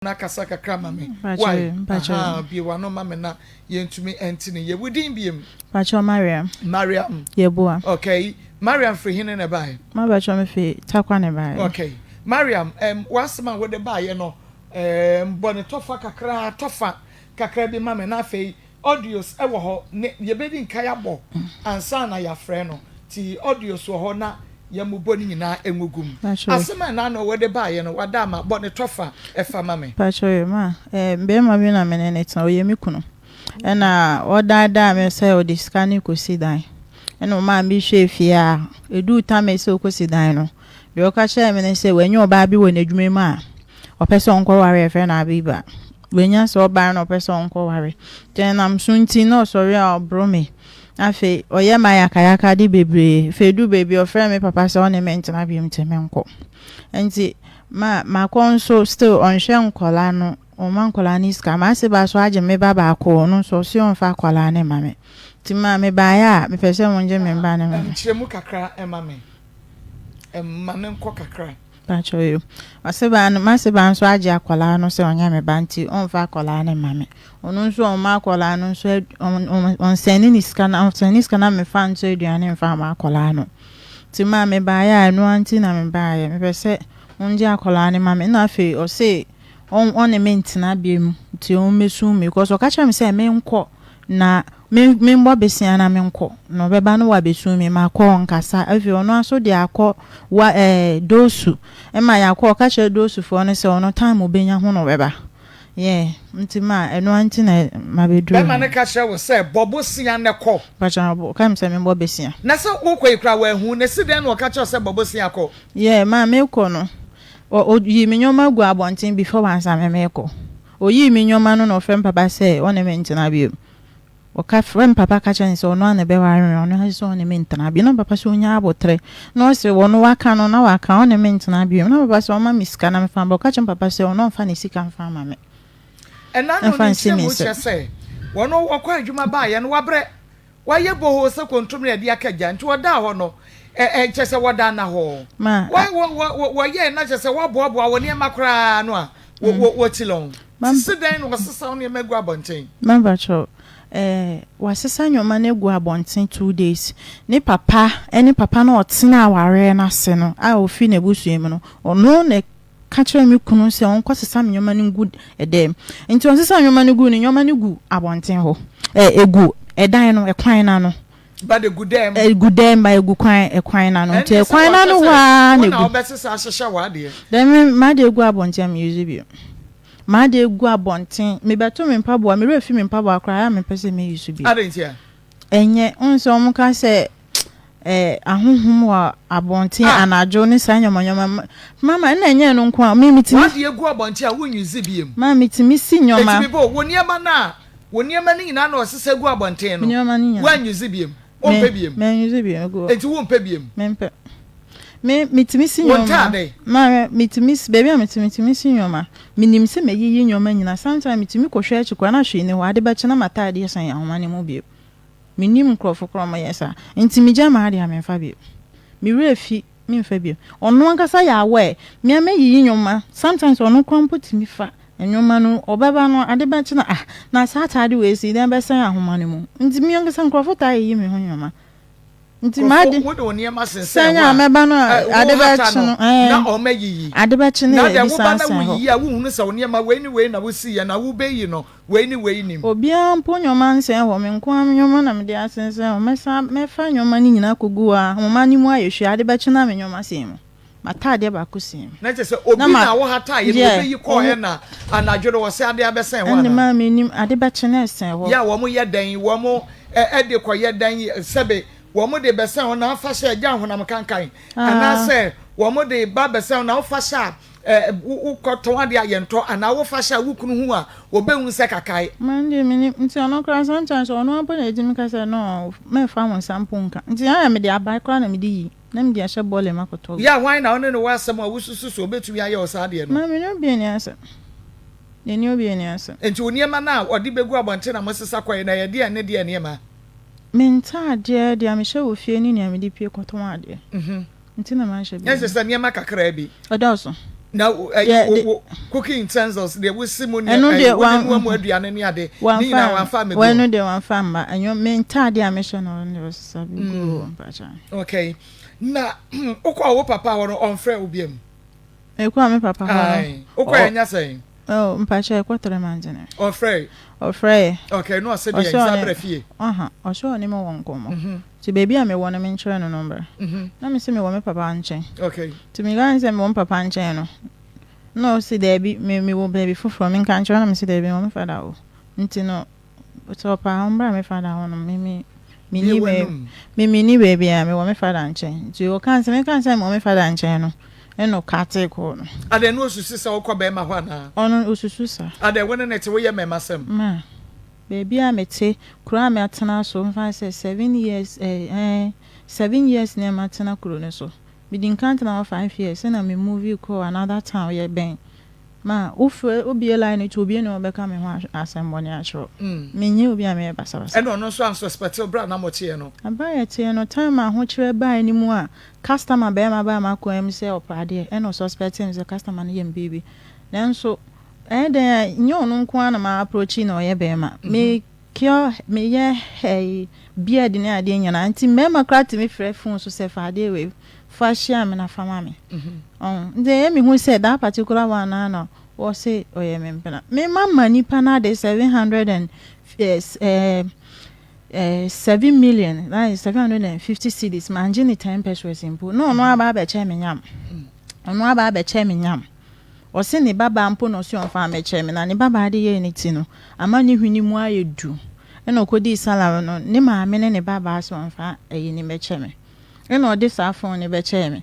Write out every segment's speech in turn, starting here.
Na kasa kakra ma me. Wai? Ahaa, bue w'ano ma me na yɛntumi nte ne yie. Wo din biem? Pakyɛ Mariam. Mariam. Yeboah. Okay. Mariam firi hene na ɛbaeɛ? Ma pakyɛ me firi Tarkwa na ɛbaeɛ. Okay. Mariam, um, w'asɛm a wode baeɛ no, um, bɔ ne tɔfa kakra, tɔfa kakra bi ma me na afei Audios wɔ hɔ ne yɛbɛdi nkae abɔ ansa na yɛafrɛ no nti audios wɔ hɔ na yɛmmobɔ ne nyinaa ngugu mu. Asɛm a Nano wode baeɛ no wada ama bɔ ne tɔfa fa ma me. Pakyɛ ma eh, bɛrima bi na me ne no tena ɔyɛ me kunu ɛna ɔdaadaa me sɛ ɔde sika no kɔsi dan ɛna ɔmaa me hwɛɛ fie a ɛduu tame sɛ ɔkɔsi dan no deɛ ɔka kyerɛɛ me ne sɛ wanya ɔbaa bi wɔ n'adwuma mu a ɔpɛ sɛ ɔnkɔware yɛfrɛ no Abiba Wanya sɛ ɔbaa na ɔpɛ sɛ ɔnkɔware. Nti ɛnam so nti na ɔsɔre a ɔboro me. Afei ɔyɛ m'ayakayakade bebree. Afei ɛduru baabi a ɔfrɛ me papa sɛ ɔne me ntena bio nti menkɔ. Nti ma makɔ nso still ɔnhwɛ nkwadaa no, ɔmma nkwadaa no sika. M'ase ba nso agye me ba baako, ɔno nso ɔse ɔmfa akwadaa no mma me. Nti ma mebaeɛ a mepɛ sɛ wongye me ba no ma me. Kyerɛ mu kakra ma me. Ma no nkɔ kakra. Mpakyɛw yo. Ɔsebaa no, m'asebaa nso agye akwadaa no sɛ ɔnyɛ me ba nti ɔmfa akwadaa no mma me. Ɔno nso ɔmma akwadaa no nso ɔnsɛne ne sika na ɔnsɛne sika na mefa ntɔ aduane mfa mma akwadaa no. Nti maa mebaeɛ a ɛno ara nti na mebaeɛ. Mepɛ sɛ ɔngye akwadaa no ma me. Ɛna afei ɔse ɔne me ntena biom nti ɔmmɛsum me because ɔka kyerɛɛ me sɛ menkɔ na Me membɔ besia na menkɔ na ɔbɛba na wabesu me makɔ ɔnkasa afei ɔno ara nso de akɔ wa ɛɛ doosu ɛma yɛakɔ ɔka kyerɛ doosufoɔ no sɛ ɔno time ɔbɛnya ho na ɔbɛba yeah nti ma ɛno ara nti na mabɛduru Bɛrima no ka kyerɛ wo sɛ bɔ bosea na kɔ. Mpakyɛ ɔka me sɛ membɔ besia. Na sɛ wokɔ yi koraa wanhu na si dɛn na ɔka kyerɛ wo sɛ bɔ bosea kɔ? Yeah ma mekɔ no ɔ ɔyii me nneɛma guu abɔnten before ansa me mekɔ. Oyii me nneɛma no na ɔfrɛ me papa sɛ ɔne me ntena bio. Ɔka frɛ me papa ka kyerɛ no sɛ ɔno ara na ɛbɛware me, ɔno ara sɛ ɔne me ntena bio. Na me papa sɛ ɔnya aboterɛ. Na ɔse ɔno waka no na waka ɔne me ntena bio. Na me papa sɛ ɔmma me sika na memfa mbrɛ. Ɔka kyerɛ me papa sɛ ɔno ɔmfa ne sika mfa mma me. Ɛna no Mfa ne nsi me nkyerɛmu nsam. kyerɛ sɛ wɔn wɔkɔ adwuma baeɛ no wabrɛ. Wayɛ bohoo sɛ kontomire a ɛde aka gya, nti wɔdaa hɔ no, ɛ ɛ kyerɛ sɛ wɔda nnahɔɔ. Ma Wɔ wɔ wɔ wɔ wɔyɛɛ na kyerɛ sɛ wɔaboaboa wɔ nneɛma koraa no a, wɔ wɔ wɔkyilɔn. ma Sisi dɛn na wɔsesa wo nneɛma gu abɔnten? Mepakyɛw, eh, wɔasesa nneɛma no agu abɔnten 2 days. Ne papa ne papa no a ɔtena awareɛ no ase no a ɔfiri n'abusua mu no, ɔno na ka kyerɛɛ me kunu sɛ ɔnkɔsesa me nneɛma no ngu dan mu. Nti ɔsesa nneɛma no gu no, nneɛma no gu abɔnten hɔ. Ɛ, egu ɛdan no, ɛkwan no ano. But egu dan mu. Egu dan mu, but egu kwan, ɛkwan no ano. Nti Ɛnneɛ sɛ ɛkwan no wɔhwɛ ano hɔ sɛ ara wo na na egu. wobɛsesa ahyehyɛ w'adeɛ. Dɛn me, m'adeɛ gu abɔnten a me use bio. M'adeɛ gu abɔnten, mebɛto me mpaboa, me werɛ fi me mpaboa koraa, ɛyɛ a mempɛ sɛ me use bio. Adɛn ntia? Ɛnyɛ, wohu sɛ wɔka sɛ eh, ahonhom wɔ abɔnten Ah! anadwo ne saa nneɛma nneɛma. Mama, ɛna ɛnyɛ ɛno nko a, me metumi. W'adeɛ gu abɔnten a wonuse biom. Ma metumi si Enti nneɛma. me ba o, wo nneɛma no a, wo nneɛma no nyinaa na wɔsesa gu abɔnten Me no, nneɛma no nyinaa. woanuse biom? Me, Wompɛ biom? manuse biom, egu hɔ. Enti wompɛ biom? Mempɛ. Me, metumi si Wo nneɛma. ntaade? Ma, metumi si, baabi a mete, metumi si nneɛma. Menim sɛ mayiyi nneɛma nyinaa. Sometimes metumi kɔhwɛ akyi koraa na hwee nni hɔ. Ade bɛkye na m'ataadeɛ sɛn ahoma no mu bio. Mennim nkurɔfo koraa a wɔyɛ saa. Nti megyae m'ade a memfa bio. Me werɛ fi, memfa bio. Ɔno ankasa yɛ aware. Me ara mɛyiyi nneɛma. Sometimes ɔno koraa mpo tumi fa nneɛma no, ɔbɛba no ade bɛkye no ah, na saa ataade wei si dɛn bɛsɛn ahoma no mu. Nti me ankasa nkurɔfo taa yiyi me ho nneɛma. Nti Nkurɔfo, m'ade wode wo nneɛma sensɛn sɛn hɔ a a, mɛba no a ɛ, ade wohata bɛkye no no na ɛɛ, wɔayiyi. ade bɛkye no Na yɛ dɛ ebi woba san na sɛn hɔ. woyiyi a, wonhunu sɛ wo nneɛma wei ne wei na wosiiɛ na wobɛyi no, wei ne wei nim. Obiara mpo nneɛma nsɛn hɔ, me nko ara me nneɛma na mede asensɛn hɔ. Mɛsan mɛfa nneɛma no nyinaa akɔgu hɔ a, nhoma no mu ayɛ hwee, ade bɛkye na me nneɛma sɛn mu. M'ataadeɛ baako sɛn mu. Na kyerɛ sɛ Na obi ma na wohataeɛ no, yeah, obeyi ɔho kɔeɛ na anadwo no wɔsɛ adeɛ abɛsɛn hɔ ɛnde anaa? maa mennim, ade bɛkye na ɛsɛn hɔ. Yɛ a wɔyɛ dɛn? Wɔn ɛ de kɔyɛ dɛn? Sɛbe wɔn de bɛsɛn hɔ na afa hyɛ agya honam kankan, Ah. anaasɛ wɔn de ba bɛsɛn hɔ na wofa hyɛ a Ɛ, wo, wokɔtɔn adeɛ a yɛntɔ, anaa wofa hyɛ a wo kunu hu a, ɔbɛhu sɛ kakae. Man deɛ mennim, nti ɔno koraa sometimes ɔno ara mpo na ɛtumi ka sɛ no mɛmfa wo nsa mpo nka, nti ayɛ a mede abae koraa na mede yi na mede ahyɛ bɔɔla mu akɔtɔ Yɛ a hwan na wo ne no wɔ asɛm a wosusu sɛ ɔbɛtumi ayɛ wo saa adeɛ no? Man me ne obi nni asɛm, yɛne obi nni asɛm. Nti wo nneɛma no a ɔde bɛgu abɔnten na mosesa kɔeɛ no, ɛyɛ deɛn ne deɛn nneɛma? Me ntaadeɛ, deɛ mehyɛ wɔ fie ne nea mede pue kɔtɔn adeɛ. Nti na manhyɛ Nyɛ bio. sɛ nneɛma kakraa bi. Ɛdɔɔso. Na ɛyi wo wo cooking utensils deɛ wosi mu ne ɛyi wode noa mu aduane ne ade ne nyinaa wamfa ammɛgu hɔ. Ɛno deɛ wamfa amma. Ɛnyɛ me ntaade a mehyɛ no ɔno deɛ ɔsesa bi gu hɔ mpakyɛ. Okay. Na wokɔɔ wo papa hɔ no ɔmfrɛ wo biam? Mekɔɔ me papa hɔ no. Ae. Wokɔɛ anya sɛn? Oh, mpakyɛ ɛkɔ 3 months ni. Ɔfrɛe? Ɔfrɛe. Okay, na ɔse deɛ nsa brɛ fie? Ɔha, ɔse ɔne me wɔ nkɔmmɔ. Nti baabi a mewɔ no menkyerɛ no no mbra. Na mese mewɔ me papa nkyɛn. Okay. Nti meka ne sɛ mewɔ me papa nkyɛn no, na ɔse daabi, me mewɔ baabi foforɔ menka nkyerɛ no, na mese daabi mewɔ me father hɔ. Nti no, sɛ ɔpɛ a ɔmbra me father hɔ nom, me me menni baabi, me menni baabi a mewɔ me father nkyɛn. Nti ɔka sɛ meka sɛ mewɔ me father nkyɛn no, ɛna ɔkatee call no. Adɛn na osusu sɛ wokɔ bɛrima hɔ anaa? Ɔno osusu saa. Adɛn, wo ne no te, woyɛ mmɛmasɛm? Ma, baabi a mete, kuro a matena so, mfa sɛ 7 years eh, eh, 7 years ni a matena kuro no so. Medi nkan tena hɔ 5 years ɛna me move kɔɔ another town yɛ bɛn. Ma, wofrɛ wobie line no to obi ne ɔbɛka me ho asɛm bɔne akyerɛ wo. Menyɛ obi a meyɛ basabasa. Ɛna ɔno nso ansuspect wo berɛ a na moteɛ no? Aber a yɛteɛ no, time a ahokyerɛ bae no mu a customer barima baa m'akwan mu sɛ ɔpɛ adeɛ ɛna ɔsuspect me sɛ customer no yɛ me biribi. Nanso ɛyɛ dɛn a nyɛ ɔno nko ara na ma approach na ɔyɛ barima. Me cure meyɛ ɛyi beard ne adeɛ nyinaa nti mmarima koraa tumi frɛ phone so sɛ fa adeɛ wei fa hyia me na fa ma me. Ɔho nti ɛyɛ me hu sɛ that particular one naa na wɔse ɔyɛ me mpena. Me ma ma nipa no ade 700 and 7 million, that is 750 cedis, mangye ne 10 pesewas mpo na ɔno aba abɛkyɛ me nyam. Ɔno aba abɛkyɛ me nyam. Ɔse ne babaa mpo na ɔse ɔmfa mmɛkyɛ me na ne babaa de yɛɛ ne ti no ama ne hwene mu ayɛ du ɛna ɔkɔdii salary no ne maame ne ne babaa sɛ ɔmfa ayi ne mmɛkyɛ me ɛna ɔde saa phone no bɛkyɛɛ me.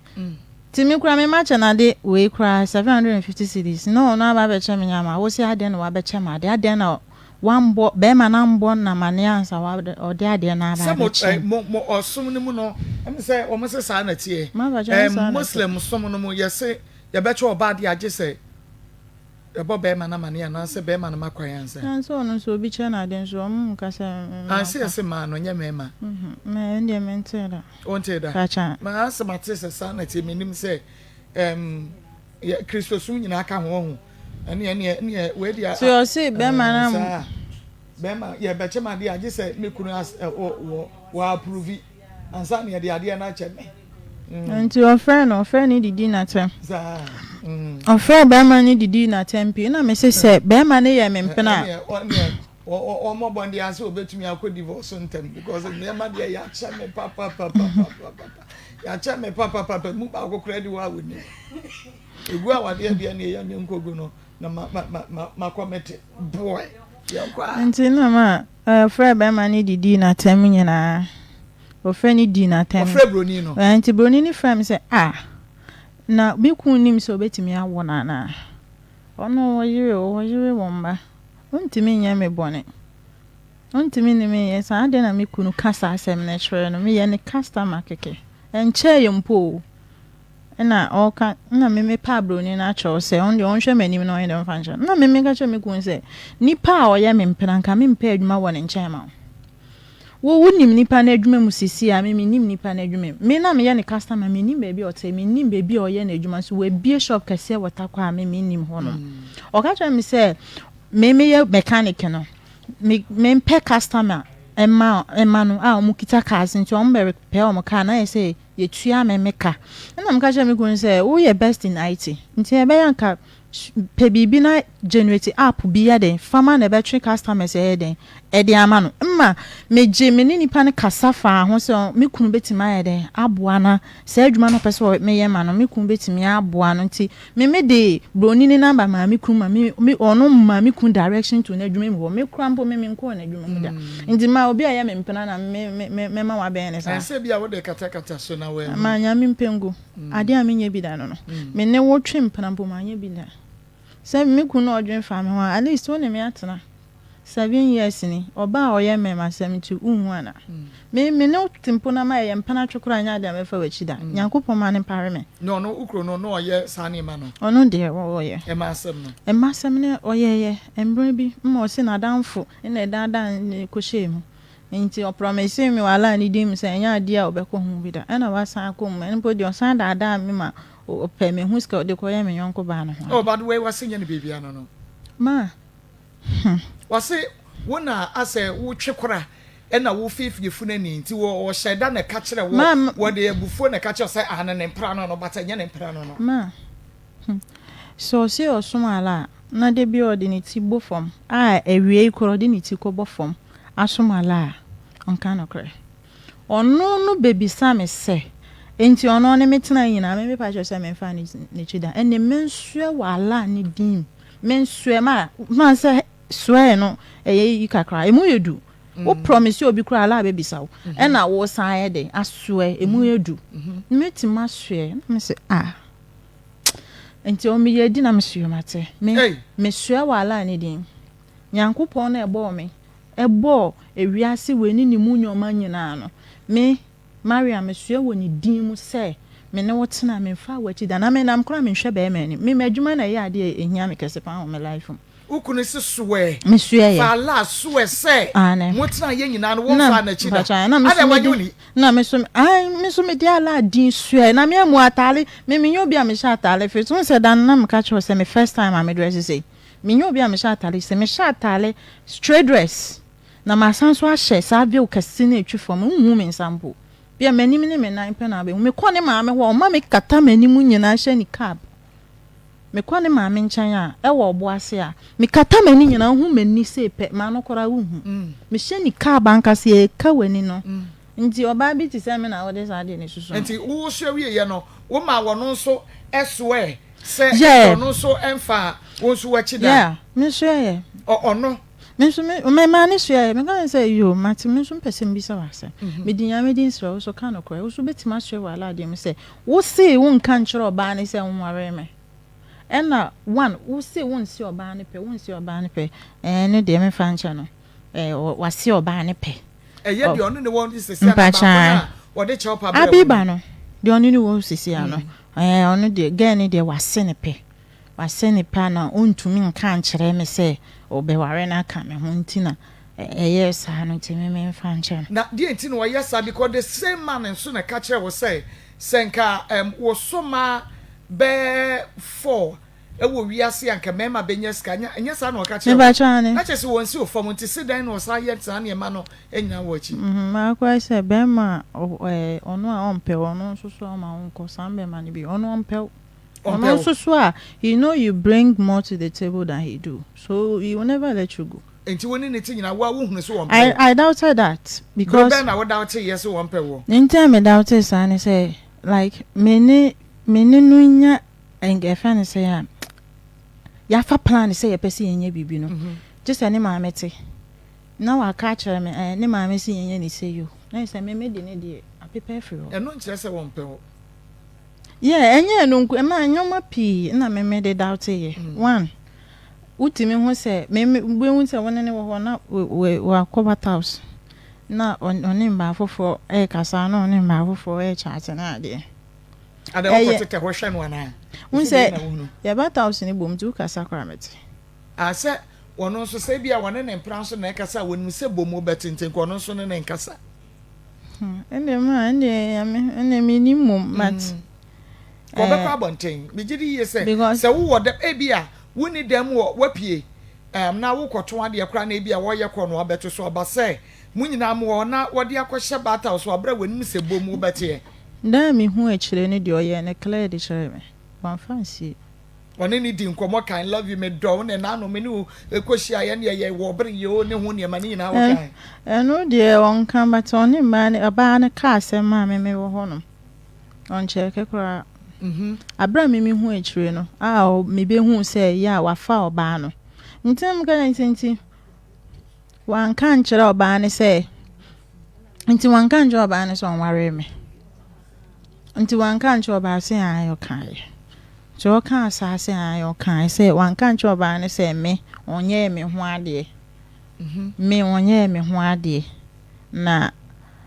Nti me koraa me makyɛ no ade wei koraa 750 cedis na ɔno aba abɛkyɛ me nyama. Wo se adɛn na wabɛkyɛ me ade, adɛn na wambɔ bɛrima no ambɔ no amaneɛ ansa ɔde adeɛ no aba Sɛ mo abɛkyɛ me? mo ɔsom no mu no, ɛne sɛ wɔn se saa na ɛteɛ. Mabakyɛ ɛnyɛ saa na ɛte. Muslim som no mu yɛse yɛbɛkyɛ ɔbaa deɛ agye sɛ yɛbɔ bɛrima no amaneɛ anaasɛ bɛrima no ma kwan ansa. Nanso ɔno nso obi kyɛ no ade nso ɔmo nka sɛ mma Anse kwa. yɛse mmaa no nyɛ mmarima. Mɛ ɛno deɛ mentee da. Wontee da? Pakyɛ. Ma asɛ mate sɛ saa na ɛteɛ, mennim sɛ yɛ Kristosom nyinaa ka ho ɔho. Ɛneɛ ɛneɛ ɛneɛ wei deɛ Nti ɔse bɛrima no saa bɛrima yɛbɛkyɛ me adeɛ agye sɛ me kunu as wɔ wɔ wɔ approve ansa na yɛde adeɛ no akyɛ me. Nti ɔfrɛ no, ɔfrɛ no didi n'atɛm. Ɔfrɛ bɛrima no didi n'atɛm pii na mese sɛ bɛrima no yɛ me mpena a. Wɔmmɔ bɔnde ase obetumi akɔ divorce ntɛm because nneɛma deɛ yɛakyɛ me papapapapapa yɛakyɛ me papapapa mu baako koraa di hɔ a wɔnim egu awadeɛ deɛ ne ɛyɛ nyɛ nkogu no na ma ma ma ma makɔ mete boy yɛnkɔ a. Nti na ma ɔfrɛ bɛrima no didi n'atɛm nyinaa. Ɔfrɛ no dii n'atɛm. Ɔfrɛ broni no. Nti broni no frɛ me sɛ ah na me kunu nim sɛ obetumi awo no anaa? Ɔno ɔwɔ yere o, ɔwɔ yere wɔ mma. Ontumi nyɛ me bɔne. Ontumi ne me nyɛ saa. Adɛn na me kunu ka saa asɛm no kyerɛ no? Meyɛ ne customer kɛkɛ. Ɛnkyɛeɛ mpo o. Ɛna ɔka na me mepɛ abroni no akyerɛw sɛ ɔno deɛ ɔnhwɛ m'anim na ɔnyɛ dɛ ɔmfa nkyerɛ no. Na me meka kyerɛ me kunu sɛ nipa a ɔyɛ me mpena nka mempɛ adwuma wɔ ne nkyɛn ma wo. Wo wonim nipa no adwuma mu sisi a me mennim nipa no adwuma mu. Me na meyɛ ne customer mennim baabi a ɔte, mennim baabi a ɔyɛ n'adwuma nso wabue shop kɛseɛ wɔ Tarkwa a me mennim hɔ nom. Ɔka kyerɛ me sɛ me meyɛ mechanic no me mempɛ customer mma mma no a wɔn kita cars nti wɔn bɛ repair wɔn car na ayɛ sɛ yɛtua me me ka. Ɛna meka kyerɛ me kunu sɛ woyɛ best in IT nti ɛbɛyɛ anka pɛ biribi na generate app bi yɛ den fa ma na ɛbɛtwe customers ɛyɛ den ɛde ama no mma megye me ne nipa no kasa faa ho sɛ me kunu bɛtumi ayɛ den aboa na saa adwuma no ɔpɛ sɛ meyɛ ma no, me kunu bɛtumi aboa no. Nti me me de broni ne number maa me kunu ma me me ɔno maa me kunu direction to n'adwuma mu hɔ. Me kora mpo me me nkɔɔ n'adwuma mu da. Nti ma obi a ɛyɛ me mpena na me me me mɛma wabɛn ne saa. Ɛnsɛ bi a wode katakata so na wahu. Ma Nyame mpɛ ngu. Adeɛ a menyɛ bi da no no. Me ne wo twe mpena mpo manyɛ bi da. Sɛ me kunu na ɔdwen fa me ho a, at least wo ne me atena 7 years ni. Ɔbaa a ɔyɛ mmɛmasɛm nti wonhu ana? Me me ne wo te mpo na ma ɛyɛ mpena twe koraa nyɛ adeɛ a mɛfa w'akyi da. Nyankopɔn ma no mpare me. Na ɔno wo kunu no na ɔyɛ saa nneɛma no? Ɔno deɛ ɔyɛ. Ɛma asɛm no? Ɛma asɛm no ɔyɛeɛ mmerɛ bi ma ɔse n'adamfo na ɛdaadaa no kɔhyɛɛ mu. Nti ɔpromisee me wɔ Allah ne din mu sɛ ɛnyɛ adeɛ a ɔbɛkɔ ho bi da. Ɛna wasan akɔ mu. Ɛno mpo deɛ ɔsan daadaa me ma Ɔpɛ me ho sika ɔde kɔyɛ me yɔnko baa no ho Oh, ade. but wei wɔse nyɛ no biribia no no. Ma, hmm. Wɔse wo na asɛ wotwe kora ɛna wo fiefie funu ani nti wɔ wɔhyɛ da na ɛka kyerɛ Ma, wɔ wɔde abufuo na ɛka kyerɛ sɛ ah no ne mpra no no but ɛnyɛ ne mpra no no. Ma, hmm. Sɛ ɔse ɔsom Allah a, na da biara ɔde ne ti bɔ fam a awiei koraa ɔde ne ti kɔbɔ fam asom Allah a, ɔnka nokorɛ. Ɔno no bɛbisa me sɛ, Enti ɔno ɔne me tenae nyinaa, me mepa kyɛw sɛ memfaa n'akyi da? Ɛnne mensoɛ wɔ Allah ne din mu, mensoɛ, ma, ma sɛ swear no ɛyɛ yi kakra, emu yɛ du. Wo promise obi koraa Allah bɛbisa wo, ɛna wo san ayɛ dɛn asoɛ, emu yɛ du. Mɛtumi asoɛ, na me sɛ, ah. Enti ɔmo yɛ di na me soɛ mate. Me, mesoɛ wɔ Allah ne din mu. Nyankopɔn no a ɛbɔɔ me, ɛbɔɔ ewiase wei ne ne mu nnoɔma nyinaa no, me, Mariam, mesoɛ wɔ ne din mu sɛ me ne wo tena, memfaa w'akyi da, na menam koraa menhwɛ bɛɛma anim. Me, m'adwuma na ɛyɛ adeɛ a ɛhia me kɛse paa wɔ me life mu. Wo kunu se soɛ, Mesoɛeɛ. fa Allah soɛ sɛ Aane. mo tenaeɛ nyinaa no Na, womfaa n'akyi da. mpakyɛ, aane, na me nso Adɛn wanyɛ mede, wo ni? na me nso, aane, me nso mede Allah din soɛɛ, na me ammu ataale, me, menyɛ obi a mehyɛ ataale fɛ, wohu sɛ da no na meka kyerɛ wo sɛ me first time a me dresse sei, Menyɛ obi a mehyɛ atare sɛ mehyɛ atare straight dress na masan nso ahyɛ saa veil kɛse no a ɛtwi fam no, wonhu me nsa mpo. Bia m'anim ne me nan pɛ na wobɛhu. Mekɔ ne maame hɔ a, ɔma me kata m'anim nyinaa hyɛ niqab. Mekɔ ne maame nkyɛn a, ɛwɔ ɔbo ase a, mekata m'ani nyinaa, wohu m'ani sei pɛ, m'ano koraa wonhu. Mehyɛ niqab ankasa, ɛka w'ani no. Nti ɔbaa bi te sɛ me na wode saa adeɛ no susu no. Nti wosoɛ wieɛ no, womaa wɔno nso soɛɛ? Sɛ Yeah. ɔno nso mfa wo nso w'akyi da. Yeah, me nso ɛyɛ. Ɔ ɔno. Me nso me me maa ne soɛ me ka ne sɛ yoo mate me nso mpɛ sɛ mbisa wo asɛm. Me di Nyame din srɛ wo so ka nokorɛ wo so wobɛtumi asoɛ wɔ Allah adeɛ mu sɛ wo see wo nka nkyerɛ ɔbaa no sɛ wonwaree me ɛna one wo see wo nse ɔbaa no pɛ wo nse ɔbaa no pɛ ɛɛ ne deɛ memfa nkyɛ no ɛɛ wase ɔbaa no pɛ. Ɛyɛ deɛ ɔne ne wɔ sisi a na baako no a wɔde kyɛw pa brɛ wo no. Abiba no deɛ ɔne ne wɔ sisi a no ɛɛ ɔno deɛ girl no deɛ wase no pɛ wase no pɛ a na ɔntumi nka nkyerɛ me sɛ ɔbɛware no aka me ho nti na ɛyɛɛ saa no nti me memfa nkyɛ no. Na deɛ nti na ɔyɛ saa because the same man nso na ɛka kyerɛ wo sɛ sɛ nka ɛm woso mmaa bɛɛ for Wɔ wiase a anka mmarima bɛnya sika, ɛnyɛ saa na ɔka kyerɛɛ wo? Mepakyɛw aane. Na kyerɛ sɛ wɔnsi wo fam, nti se dɛn na ɔsan yɛ saa nneɛma no nyinaa wɔ akyi? Maako ayɛ sɛ bɛrima a ɔno a ɔmpɛ wo, ɔno nso so a ɔma wo nkɔ, saa bɛrima no bi, ɔno ɔmpɛ wo. Ɔmpɛ wo. Ɔno nso so a, he know you bring more to the table than he do, so he will never let you go. Nti wo ne no te nyinaa, wo a wohunu se ɔmpɛ wo? I doubted that because. Bere bɛn na wo doubtee yɛ se ɔmpɛ woɔ? Nea nti a me doubtee saa ne sɛ, like me ne me ne no nya Ɛnka yɛfrɛ no sɛn a, yɛafa plan sɛ yɛpɛ sɛ yɛnyɛ biribi no, gye sɛ ne maame te na waka akyerɛ me, ɛɛ, ne maame se yɛnyɛ no sei o, na ayɛ sɛ me mede ne deɛ apepa afiri hɔ. Ɛno nkyerɛ sɛ wɔmpɛ wo. Yeah, ɛnyɛ ɛno nko, ɛma nneɛma pii na me mede doubteeɛ. One, wotumi hu sɛ, me me wobɛhu sɛ wo ne no wɔ hɔ na wakɔ White House na ɔne mmaa foforɔ ɛrekasa na ɔne mmaa foforɔ ɛrekyate ne adeɛ. Adɛn wokɔ tetɛ hɔ hwɛ no anaa? Wohu sɛ yɛba house no bom nti wokasa koraa mete. Ah sɛ ɔno nso sɛ ebia ɔne ne mpena nso na ɛkasa a wɔnim sɛ bom wobɛte nti nka ɔno nso ne ne nkasa. Hmm, ɛndeɛ ma ɛndeɛ nyame ɛndeɛ menim mmom but. Mm. Ka ɔbɛkɔ abɔnten megye di yie sɛ sɛ wowɔ dɛm ebia wonni dɛm wɔ wapue um, na wokɔto adeɛ koraa na ebia wɔyɛ kɔ no abɛto so aba sɛ Mo nyinaa mowɔ hɔ na wɔde akɔhyɛ bath house wɔ bere a w'anim sɛ bom wobɛteɛ. Da a mehuu akyire no deɛ ɔyɛɛ no clear de kyerɛɛ me. Wamfa ansie. Ɔne no dii nkɔmmɔ kae, love you, medɔ wo, ne naano me ne wo kɔhyiaeɛ ne yɛyɛ wɔ bere yi oo ne ho nneɛma ne nyinaa wokae. Ɛno deɛ ɔnka but ɔne mmaa no ɔbaa no kaa asɛm maa me mewɔ hɔ nom. Ɔnkyɛɛke koraa. Aberɛ a me mehuu akyire no a mebɛhuu sɛ yeah wafa ɔbaa no. Nti na meka kyerɛ no sɛ nti Wanka ankyerɛ ɔbaa no sɛ, nti wanka ankyerɛ ɔbaa no sɛ ɔnwaree me. Nti wanka ankyerɛ ɔbaa sɛ ae ɔkaeɛ. Nti ɔkaa saa sɛ ae ɔkaeɛ sɛ wanka ankyerɛ ɔbaa no sɛ me ɔnyɛɛ me ho adeɛ. Mhm. Me ɔnyɛɛ me ho adeɛ. Na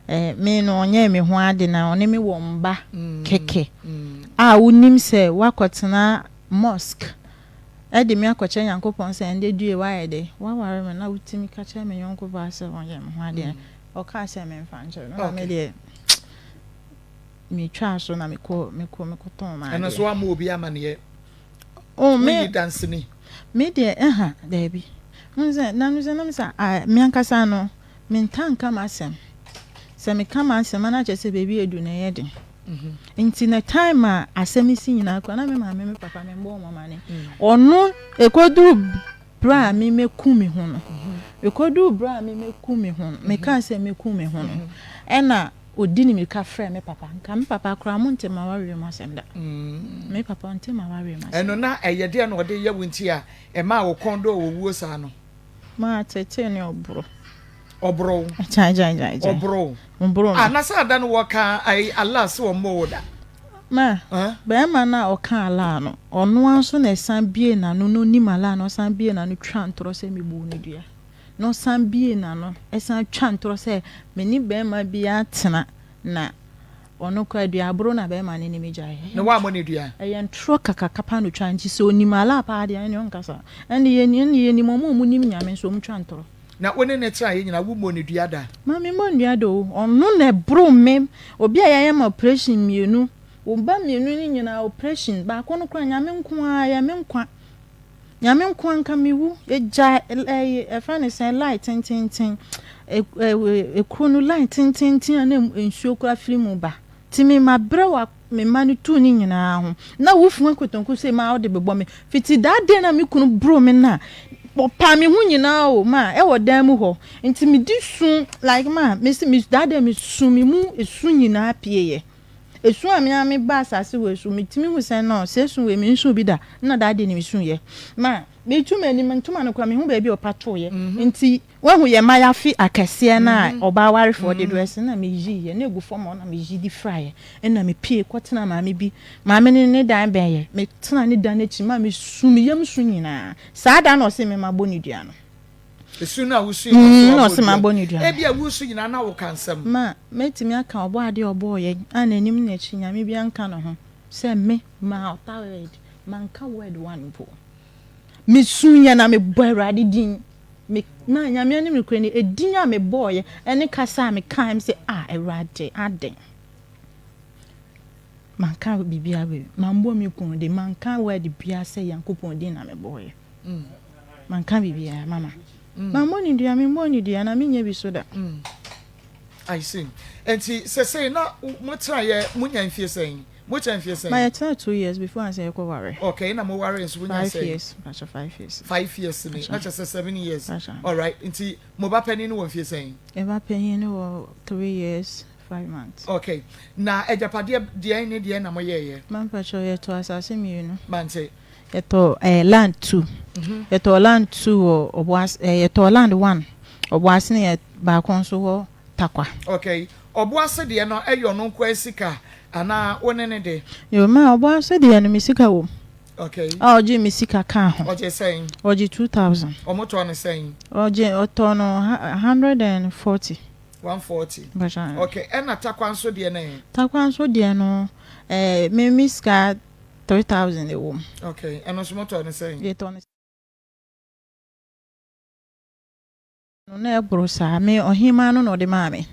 eh, me no ɔnyɛɛ me ho ade na ɔne me wɔ mba mm, kɛkɛ. Mm. A wonim sɛ woakɔtena mosque de me akɔkyerɛ Nyankopɔn sɛ, Ɛndɛ due, woayɛ dɛ, woaware me, na wotumi ka kyerɛ me yɔnko baa sɛ ɔnyɛ me ho adeɛ. Ɔkaa sɛ memfa nkyerɛ no, na me deɛ. metwaa so na mekɔ mekɔ mekɔtɔn m'adeɛ. Ɛno nso woammɔ obi amaneɛ? Oh, me, Wonyi danseni? Me deɛ ɛha, daabi. Wohu sɛ, na no sɛ na me sɛ, ah, me ankasa no, mentaa nka m'asɛm. Sɛ meka m'asɛm a na kyerɛ sɛ baabi a edu no ɛyɛ den. Nti na time a asɛm yi si nyinaa koraa na me maame me papa memmɔ wɔn amane. Ɔno ɛkɔduru berɛ a me mɛku me ho no, ɛkɔduru berɛ a me mɛku me ho no, mekaa sɛ mɛku me ho no, ɛna ɔdi ne mirika frɛɛ me papa. Nka me papa koraa monte m'awareɛ mu asɛm da. Me papa ɔnte m'awareɛ mu asɛm. Ɛno na ɛyɛ deɛn na ɔde yɛ wo nti a ɛmaa wo kɔn dɔɔ owuo saa no? Maa tetee ne ɔboro. Ɔboro wo. Gyae gyae gyae gyae. Ɔboro wo. Ɔboro me. Ah na saa da no wɔka ayi Allah se ɔmmɔ wo da. Ma, barima no a ɔka Allah no, ɔno ara nso na ɛsan bue n'ano na ɔnim Allah no, ɔsan bue n'ano twa ntorɔ sɛ mebuu no dua. Na ɔsan bue n'ano san twa ntorɔ sɛ me ne barima bi atena na ɔno koraa duaboro na barima no ne me gyae. Na woammɔ no dua? Ɛyɛ ntorɔ kakraka paa na ɔtwa nti sɛ ɔnim Allah paa deɛ ɛnneɛ ɔnka saa. Ɛnde yɛnim wɔn a wɔnim Nyame nso wɔtwa ntorɔ. Na wo ne no tenaeɛ nyinaa, wommɔɔ no dua da? Ma memmɔ no dua da o. Ɔno na ɛboro me. Obi a yɛayɛ me operation mmienu, wo ba mmienu no nyinaa operation, baako no koraa Nyame nko ara, ɛyɛ me nkwa. Nyame nko ara nka mewu. Yɛgya ɛyi, yɛfrɛ no sɛn, line tententen, ekuro no line tententen a na nsuo koraa firi mu ba. Nti me mabrɛ wɔ me mma no tuu ne nyinaa ho. Na wo funu nkotonko sei maa wode bebɔ me. Fiti that day na me kunu boro me na ɔpaa me ho nyinaa o ma ɛwɔ dan mu hɔ. Nti me di su like ma me se me that day me su me mu esu nyinaa pie yɛ. Esu a me ara me ba asase wei so me tumi hu sɛ no sɛ esu wei me nsu bi da na that day na me su yɛ. Ma me tu m'anim ntoma no kora me hu baabi a ɔpa too yɛ. Nti Wahu yɛn mmayafi akɛseɛ no a ɔbaa warefoɔ de drɛse na meyiiɛ na ɛgu fam hɔ na meyi de firaeɛ ɛna mepue kɔtenaa maame bi maame no ne dan bɛn yɛ metenaa ne dan akyi ma mesu me yam su nyinaa saa da na ɔse me mabɔ ne dua no Esu no a wosui no na ɔse mabɔ ne dua no Ebia wusu nyinaa na woka nsɛm. Ma mɛtumi aka ɔbɔadeɛ a ɔbɔɔ yɛn a n'anim ne n'akyi Nyame biara nka ne ho sɛ me maa ɔta word manka word one mpo mesuiɛ na mebɔ Awurade din Me, na Nyame anim nokorɛ ni, edin a mebɔɔeɛ ne kasa a mekaaɛ, mese, Ah, Awurade, adɛn? Manka biribiara bio. Mammɔ me kunu din, manka word biara sɛ Nyankopɔn din na mebɔɔeɛ. Manka biribiara, mama. Mammɔ ne dua, memmɔɔ ne dua, na menyɛ bi so da. I see. Enti sesei na motenaeɛ, monya mfie sɛn? Mo kyɛ mfeɛ sɛn? Ma yɛ tena 2 years before ansa yɛ kɔ ware. Okay na mo ware nso mo nya sɛn? 5 years mpakyɛ 5 years. 5 years ni na kyɛ sɛ 7 years. Mpakyɛ. Alright nti mo ba panin no wɔ mfeɛ sɛn? Yɛ ba panin no wɔ 3 years 5 months. Okay na agyapadeɛ deɛn ne deɛn na mo yɛɛyɛ? Ma mpakyɛ yɛ tɔ asase mmienu. Mante. Yɛ tɔ ɛɛ land two. Yɛ tɔ land two wɔ Ɔboase ɛɛ yɛ tɔ land one Ɔboase ne yɛ baako nso wɔ Tarkwa. Okay Ɔboase deɛ no ɛyɛ ɔno nkoa sika anaa wo ne ne de? Yoo ma Ɔboase deɛ no me sika wɔ mu. Okay. A ɔgye me sika kaa ho. Ɔgye sɛn? Ɔgye 2,000. Ɔmo tɔɔ no sɛn? Ɔgye ɔtɔɔ no 140. 140. Mpakyɛ. Okay ɛna Tarkwa nso deɛ no ɛ? Tarkwa nso deɛ no ɛɛ me me sika 3,000 ɛwɔ mu. Okay ɛno nso mo tɔɔ no sɛn? Yɛtɔɔ no. No na ɛboro saa. Me ɔhemaa no na ɔde maa me.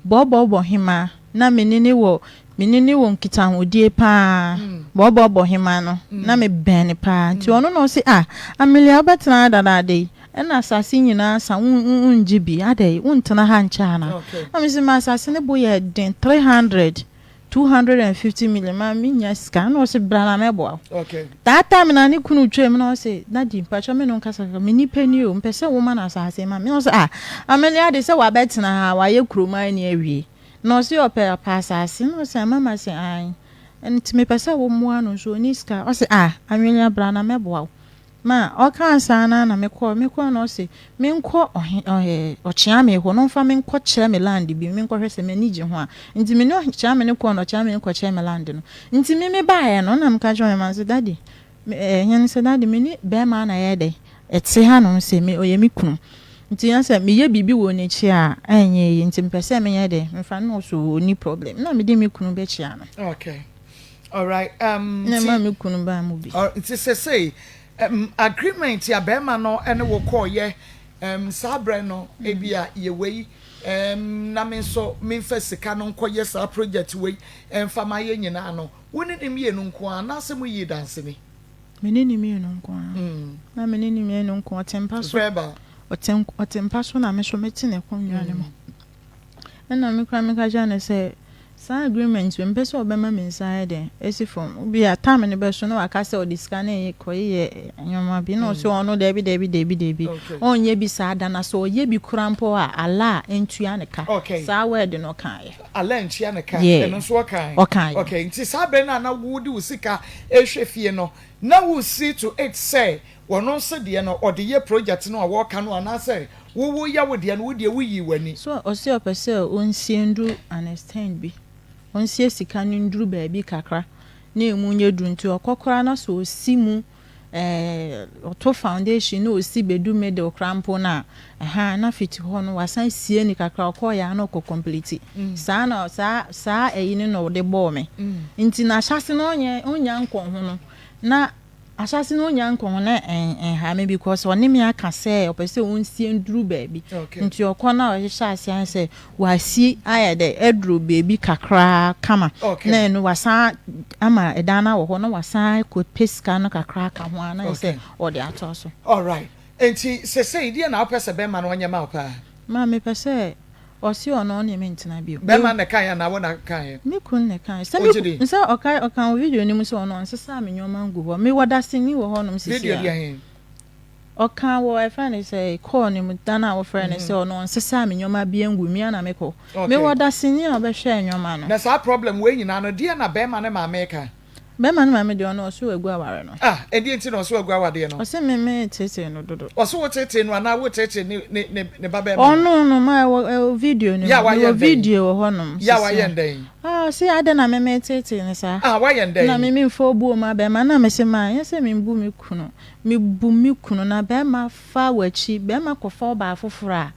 Bɔɔbɔɔbɔ hemaa. Na me ne no wɔ me ne no wɔ nkitahodie paa. Bɔɔbɔɔbɔ hemaa no, na me bɛn no paa. Nti ɔno na ɔse, ah, Amelia wobɛtena ha dadaada yi, ɛna asase nyinaa asa, wo wongye bi, adɛn, wontena ha nkyɛ anaa? Na mese, ma asase no bo yɛ den, 300. 250 million ma me nya sika na ɔse bra na mɛboa wo okay. That time na ne kunu twam na ɔse daddy mpakyɛ me no nkasa kakra me nipa ni o mpɛ sɛ woma no asase ma me na ɔse ah Amelia ade sɛ wabɛtena ha wayɛ kurom ni awie na ɔse ɔpɛ ɔpɛ asase na ɔse mama se ae nti mepɛ sɛ wo mmoa no nso ɔni sika ɔse ah Amelia bra na mɛboa wo. Ma ɔkaa saa no ara na mekɔɔ. Mekɔɔ no ɔse menkɔ ɔhe ɔhe Ɔkyeame hɔ na ɔmfa me nkɔkyerɛ me land bi, menkɔhwɛ sɛ m'ani gye ho a. Nti me ne Ɔkyeame no kɔɔ na Ɔkyeame no kɔkyerɛɛ me land no. Nti me mebaeɛ no na meka kyerɛɛ ɔhemmaa no sɛ, Daddy, me ɛɛ hene no sɛ, Daddy, me ne barima na yɛyɛ dɛn? Ɛte hanom sei, me ɔyɛ me kunu. Nti na sɛ meyɛ biribi wɔ n'akyi a ɛnyɛ yie nti mepɛ sɛ menyɛ dɛn? Mefa no na ɔse ɔnni problem. Na mede me kunu bɛkyia no. Okay. Alright, Na ɛma me kunu baa mu bi. Nti sesei agreement a bɛrima no ne wo kɔɔyɛ saa berɛ no, ebi a yɛ wei. Ɛɛm na me nso memfa sika no nkɔyɛ saa project wei mfa ma yɛn nyinaa no, wo ne ne mmienu nko ara anaasɛ moyii danseni? Me ne ne mmienu nko ara. Na me ne ne mmienu nko, ɔte mpa so. Verbal. Ɔte ɔte mpa so na me nso mete n'akonnwa no mu. Ɛna me koraa meka kyerɛɛ no sɛ, saa agreement wei mepɛ sɛ ɔbɛma me nsa ayɛ dɛn asi fam. Bi a time no bɛso na waka sɛ ɔde sika no rekɔyɛ nneɛma bi. Na ɔse ɔno daabi daabi daabi daabi, ɔnyɛ bi saa da na sɛ ɔyɛ bi koraa mpo a Allah ntua ne ka. Saa word no ɔkaeɛ. Allah ntua ne ka, Yeah. ɛno nso ɔkaeɛ? Ɔkaeɛ. Okay, nti saa berɛ no a na wode wo sika rehwɛ fie no, na wo see to it sɛ Ɔno nso deɛ no ɔde yɛ project no a wɔka no anaasɛ wo wo yɛ wo deɛ no wo deɛ wo yii w'ani. So ɔse ɔpɛ sɛ ɔnsie nduru an extend bi, ɔnsie sika no nduru baabi kakra na ɛmu nyɛ duru nti ɔkɔ koraa na sɛ ɔsi mu eh, ɔto foundation na ɔsi bɛdu middle koraa mpo no a, ɛhaa na fiti hɔ no wasan sie no kakra ɔkɔɔyɛ a na ɔkɔ complete. Saa na saa saa ɛyi no na ɔde bɔɔ me. Nti n'ahyɛse no ɔnyɛ ɔnnya nkɔ ho no na Ahyɛase no onya nkɔ ho na ɛnha me because ɔne me aka sɛ ɔpɛ sɛ ɔnsie nduru baabi nti ɔkɔ na ɔhyehyɛ ase ayɛ sɛ wasi ayɛ dɛ aduru baabi kakra kama na ɛno wasan ama ɛdan no awɔ hɔ na wasan kɔ pɛ sika no kakra aka ho a na ayɛ sɛ ɔde atoa so. Alright, nti sesei deɛ na wopɛ sɛ bɛrima no ɔnyɛ ma wo paa? Ma mepɛ sɛ Ɔse ɔno ɔne me ntena bio. Bɛɛma na ɛkaeɛ anaa wo na kaeɛ? Me kunu na ɛkaeɛ. Sɛ me ku sɛ ɔkae ɔka wɔ video no mu sɛ ɔno ɔnsesaa me nnoɔma ngu hɔ. Mewɔ daseni wɔ hɔ nom sisi Video a. deɛ he? Ɔka wɔ ɛfrɛ no sɛ call no mu da no a wofrɛ no sɛ ɔno ɔnsesaa me nnoɔma bia ngu me a na mekɔ. Okay. Mewɔ daseni a ɔbɛhwɛɛ nnoɔma no. Na saa problem wei nyinaa no deɛ na bɛɛma ne maame reka? Bɛrima no maame deɛ ɔno ɔse wagu aware no. Ah ɛdeɛ nti na ɔse wagu awadeɛ no? Ɔse me me teetee no dodo. Ɔse wo teetee no anaa wo teetee ne ne ne ne ba bɛrima no? Ɔno no ma ɛwɔ ɛwɔ video no mu. Yɛ a wayɛ Mewɔ ndɛn? video wɔ hɔ nom Yɛ a sisi wayɛ a. ndɛn? Ah ɔse adɛn na me me teetee no saa? Ah wayɛ Na ndɛn? me me nfa obuo ma bɛrima na me se ma nyɛ sɛ me mbu me kunu me bu me kunu na bɛrima fa wakyi bɛrima kɔ fa ɔbaa foforɔ a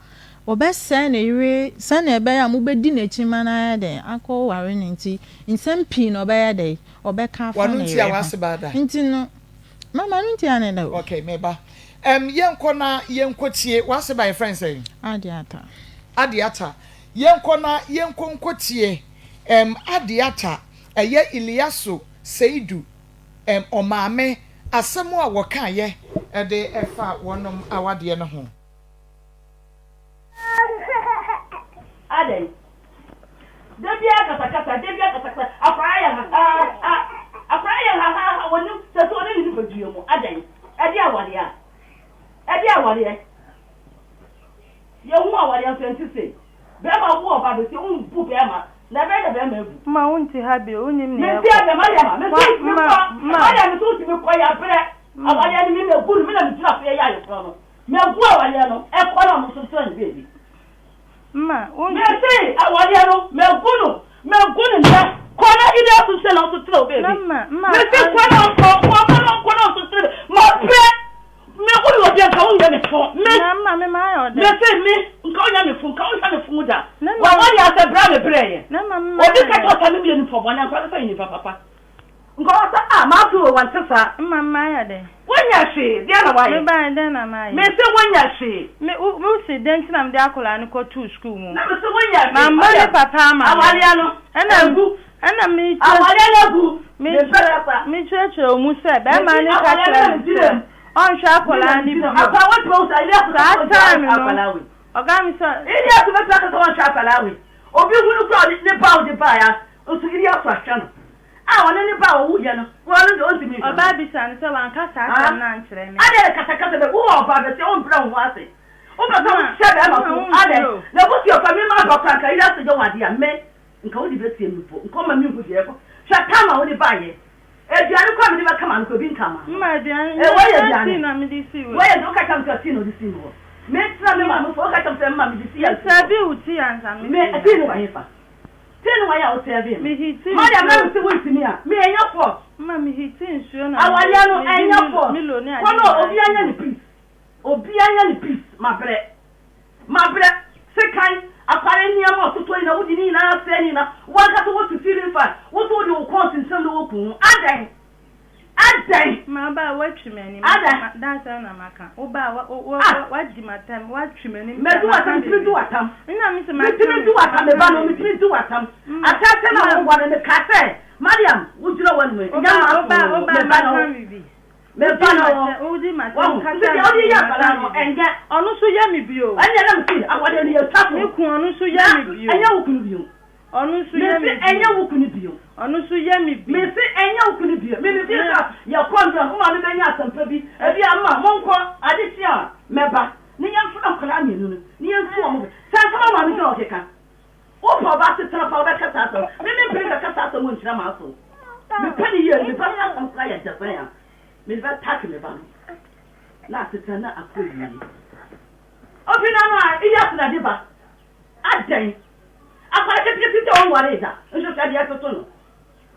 ɔbɛsɛe ne yere sɛnea ɛbɛyɛ a mobɛdi n'akyi ma no ayɛ dɛn akɔ ware no nti nsɛm pii na ɔbɛyɛ dɛn ɔbɛka afa W'ano ne ntia yere ho. w'ase baa da. Nti no, mama no ntia ne da o. Okay, me ba. Um, yɛnkɔ na yɛnkɔ tie w'ase ba yɛfrɛ no sɛn? Adeata. Adeata. Yɛnkɔ na yɛnkɔ nkɔ tie um, Adeata, ɛyɛ Iliasu Seidu um, ɔmaame asɛm a wɔkaeɛ de ɛfa wɔnom awadeɛ no ho. Adɛn? Da biara kasakasa, da biara kasakasa, akwadaa yɛ hahaha, akwadaa yɛ hahaha, wɔnim sɛ sɛ ɔne ne nipadua mu. Adɛn? Ɛde awareɛ a? Ɛde awareɛ? Yɛhu awareɛ nso ɛnte sei. Bɛrima wo ɔba bɛsi, wombu bɛrima, na ɛbɛyɛ dɛ bɛrima abu. Ma wonte ha bio, wonnim nea Mente ɛrekɔ. adeɛ, Mariam, me Wa, nso ntumi ma, kɔ. ma. Mariam nso ntumi kɔ, yɛabrɛ. Ma. Awareɛ no me na egu no, me na megyina so yɛyɛ ayeforɔ no. Magu awareɛ no, ɛkɔ na ɔno nso ntena ne baabi. Mma, wo nso. Mese awareɛ no, magu no, magu no nnɛ. Kɔ na Ida nso ntena na ɔnso tena wo baabi. Na mma, mma. Mese kɔ na ɔnkɔ, kɔ kɔ na ɔnkɔ na ɔnso tena baabi. Mabrɛ, me wo yɛ obi a nka wonyɛ me fo. Me. Na mma, me mayɛ wo dɛn? Mese me, nka wonyɛ me fo, nka wonhwɛ me fo da. Na mma. W'awareɛ asɛ brɛ a mebrɛeɛ. Na mma, me mayɛ Obi wo ka dɛn? kyerɛ wo sɛ me meyɛ nipa bɔne a, nka wobɛsɛ yɛ nipa papa. Nkɔla sɛ, Ah, m'afe wei wante saa. Mma mayɛ dɛn? Wonyɛ hwee, deɛn na woayɛ? Mebaeɛ dɛn na mayɛ? Mese wonyɛ hwee. Me, wo, wo se dɛn nti na mede akwadaa no kɔtoo sukuu mu? Na mese wonyɛ hwee. Mammɔ ne papa ama me. Awareɛ no, Ɛna, agu. ɛna mekyerɛ. Awareɛ no agu. Mempɛ kasa. Mekyerɛkyerɛ wo mu sɛ, bɛrima Mese no ka awareɛ no kyerɛɛ na me megyina sɛ mu. ɔnhwɛ akwadaa no bio. Akwadaa wɔntumi ahu sɛ Elias Saa bɛka sɛ ɔnhwɛ time no, akwadaa wei. ɔkaa me sɛ. Elias bɛtumi aka sɛ ɔnhwɛ akwadaa wei. Obi hunu koraa ɔde ne ba a ɔde baeɛ a, nso Elias ahwɛ no. A ɔne ne ba a ɔwuiɛ no, ɔno deɛ ɔntumi nhwɛ no. Ɔbaa bisa no sɛ, Wanka saa asɛm no ankyerɛ me? Adɛn na kasakasa bɛ, wowɔ ɔbaa bɛsia wombrɛ wo ho ase, wopɛ sɛ wohyɛ bɛɛma so, adɛn, na abusua fa me ma ba koraa nka yere ase yɛ wo adeɛ a, me, nka wode bɛsie me mpo, nka woma menhu deɛ ɛkɔ, hwɛ tam a wode baeɛ, aduane koraa a mede bɛka m'ano koraa ebi nka m'ano, Mma aduane, eh, wei yɛ nyɛ aduane, tii na mede sii wei yɛ, woka kyerɛ me sɛ tii na wode sii me hɔ, metra me maame fo, woka kyerɛ me sɛ mma mede tii asi hɔ, Mesɛɛvee wo tii ansa me, mesii tii no wɔ hefa? Tii no wɔn a wo sɛɛvee no. Me heati Mariam na nsuo. me se wo ntumi a, me ɛnyɛ force. Mma me heati nsuo na Awareɛ no me de ɛnyɛ force. Milo ne Kɔ ade no nyinaa obia si nya ne hɔ. peace. Obia nya ne peace. Mabrɛ. Mabrɛ. Sekan, akware nneɛma ɔtotɔ nyinaa wode ne nyinaa asɛe ne nyinaa. Wankasa wote ceiling fan. Wo nso wode wo kɔn sensam na woku wo ho. Adɛn? Adɛn? Ma wo ba a woatwi m'anim. Adɛn? Da asɛm na maka. Wo ba a Ah! woadi m'atam, woatwi m'anim sɛ Madi maka w'atam, metumi biribi. di w'atam. Nna me se maka Metumi di biribi, w'atam, me maka ba no, biribi. metumi di w'atam. Ma, Ahyɛaseɛ no a ma, woware no, mekaa sɛ, Mariam, wogyina w'anom yi, wo nyɛ ba, wo m'aso ba, no, wo ba me a ba no, maka biribi. me Wodi ba no. m'atɛm, wodi m'atɛm, Wahu? Nti kasa deɛ ma wode me, yɛ maka akwadaa no, biribi. ɛnyɛ. Ɔno nso yɛ me bio. Ɛnneɛ na mese, awadeɛ no yɛtwa Me so. kun, ɔno nso yɛ Na me bio. ɛnyɛ wo kunu bio. Ɔno nso yɛ Mese me ɛnyɛ bio. wo kunu bio. Ɔno nso yɛ me bi. Mese ɛnyɛ wo kunu bio. Me mefeel Me. sɛ yɛkɔ nnora wo maame bɛnya asɛmpa bi. Ebia mma monkɔ ade kye a mɛba ne yɛmfrɛ nkwadaa mmienu no ne yɛntu wɔn fo. Sɛ nsɛm a maame gyina hɔ keka. Wopɛ ɔbaa asetena pa wobɛka saa asɛm. Me mempene nkɛka saa asɛm nkyerɛ m'aso. Mepɛ ne yie me ba no asɛm koraa yɛ dɛbɛn a mede bɛtake me ba no na asetena na akɔ yie. Obi n'ano a eyi asena de ba. Adɛn? Akwadaa ketekete sɛ ɔnwaree da nso hwɛ deɛ ɛtoto no.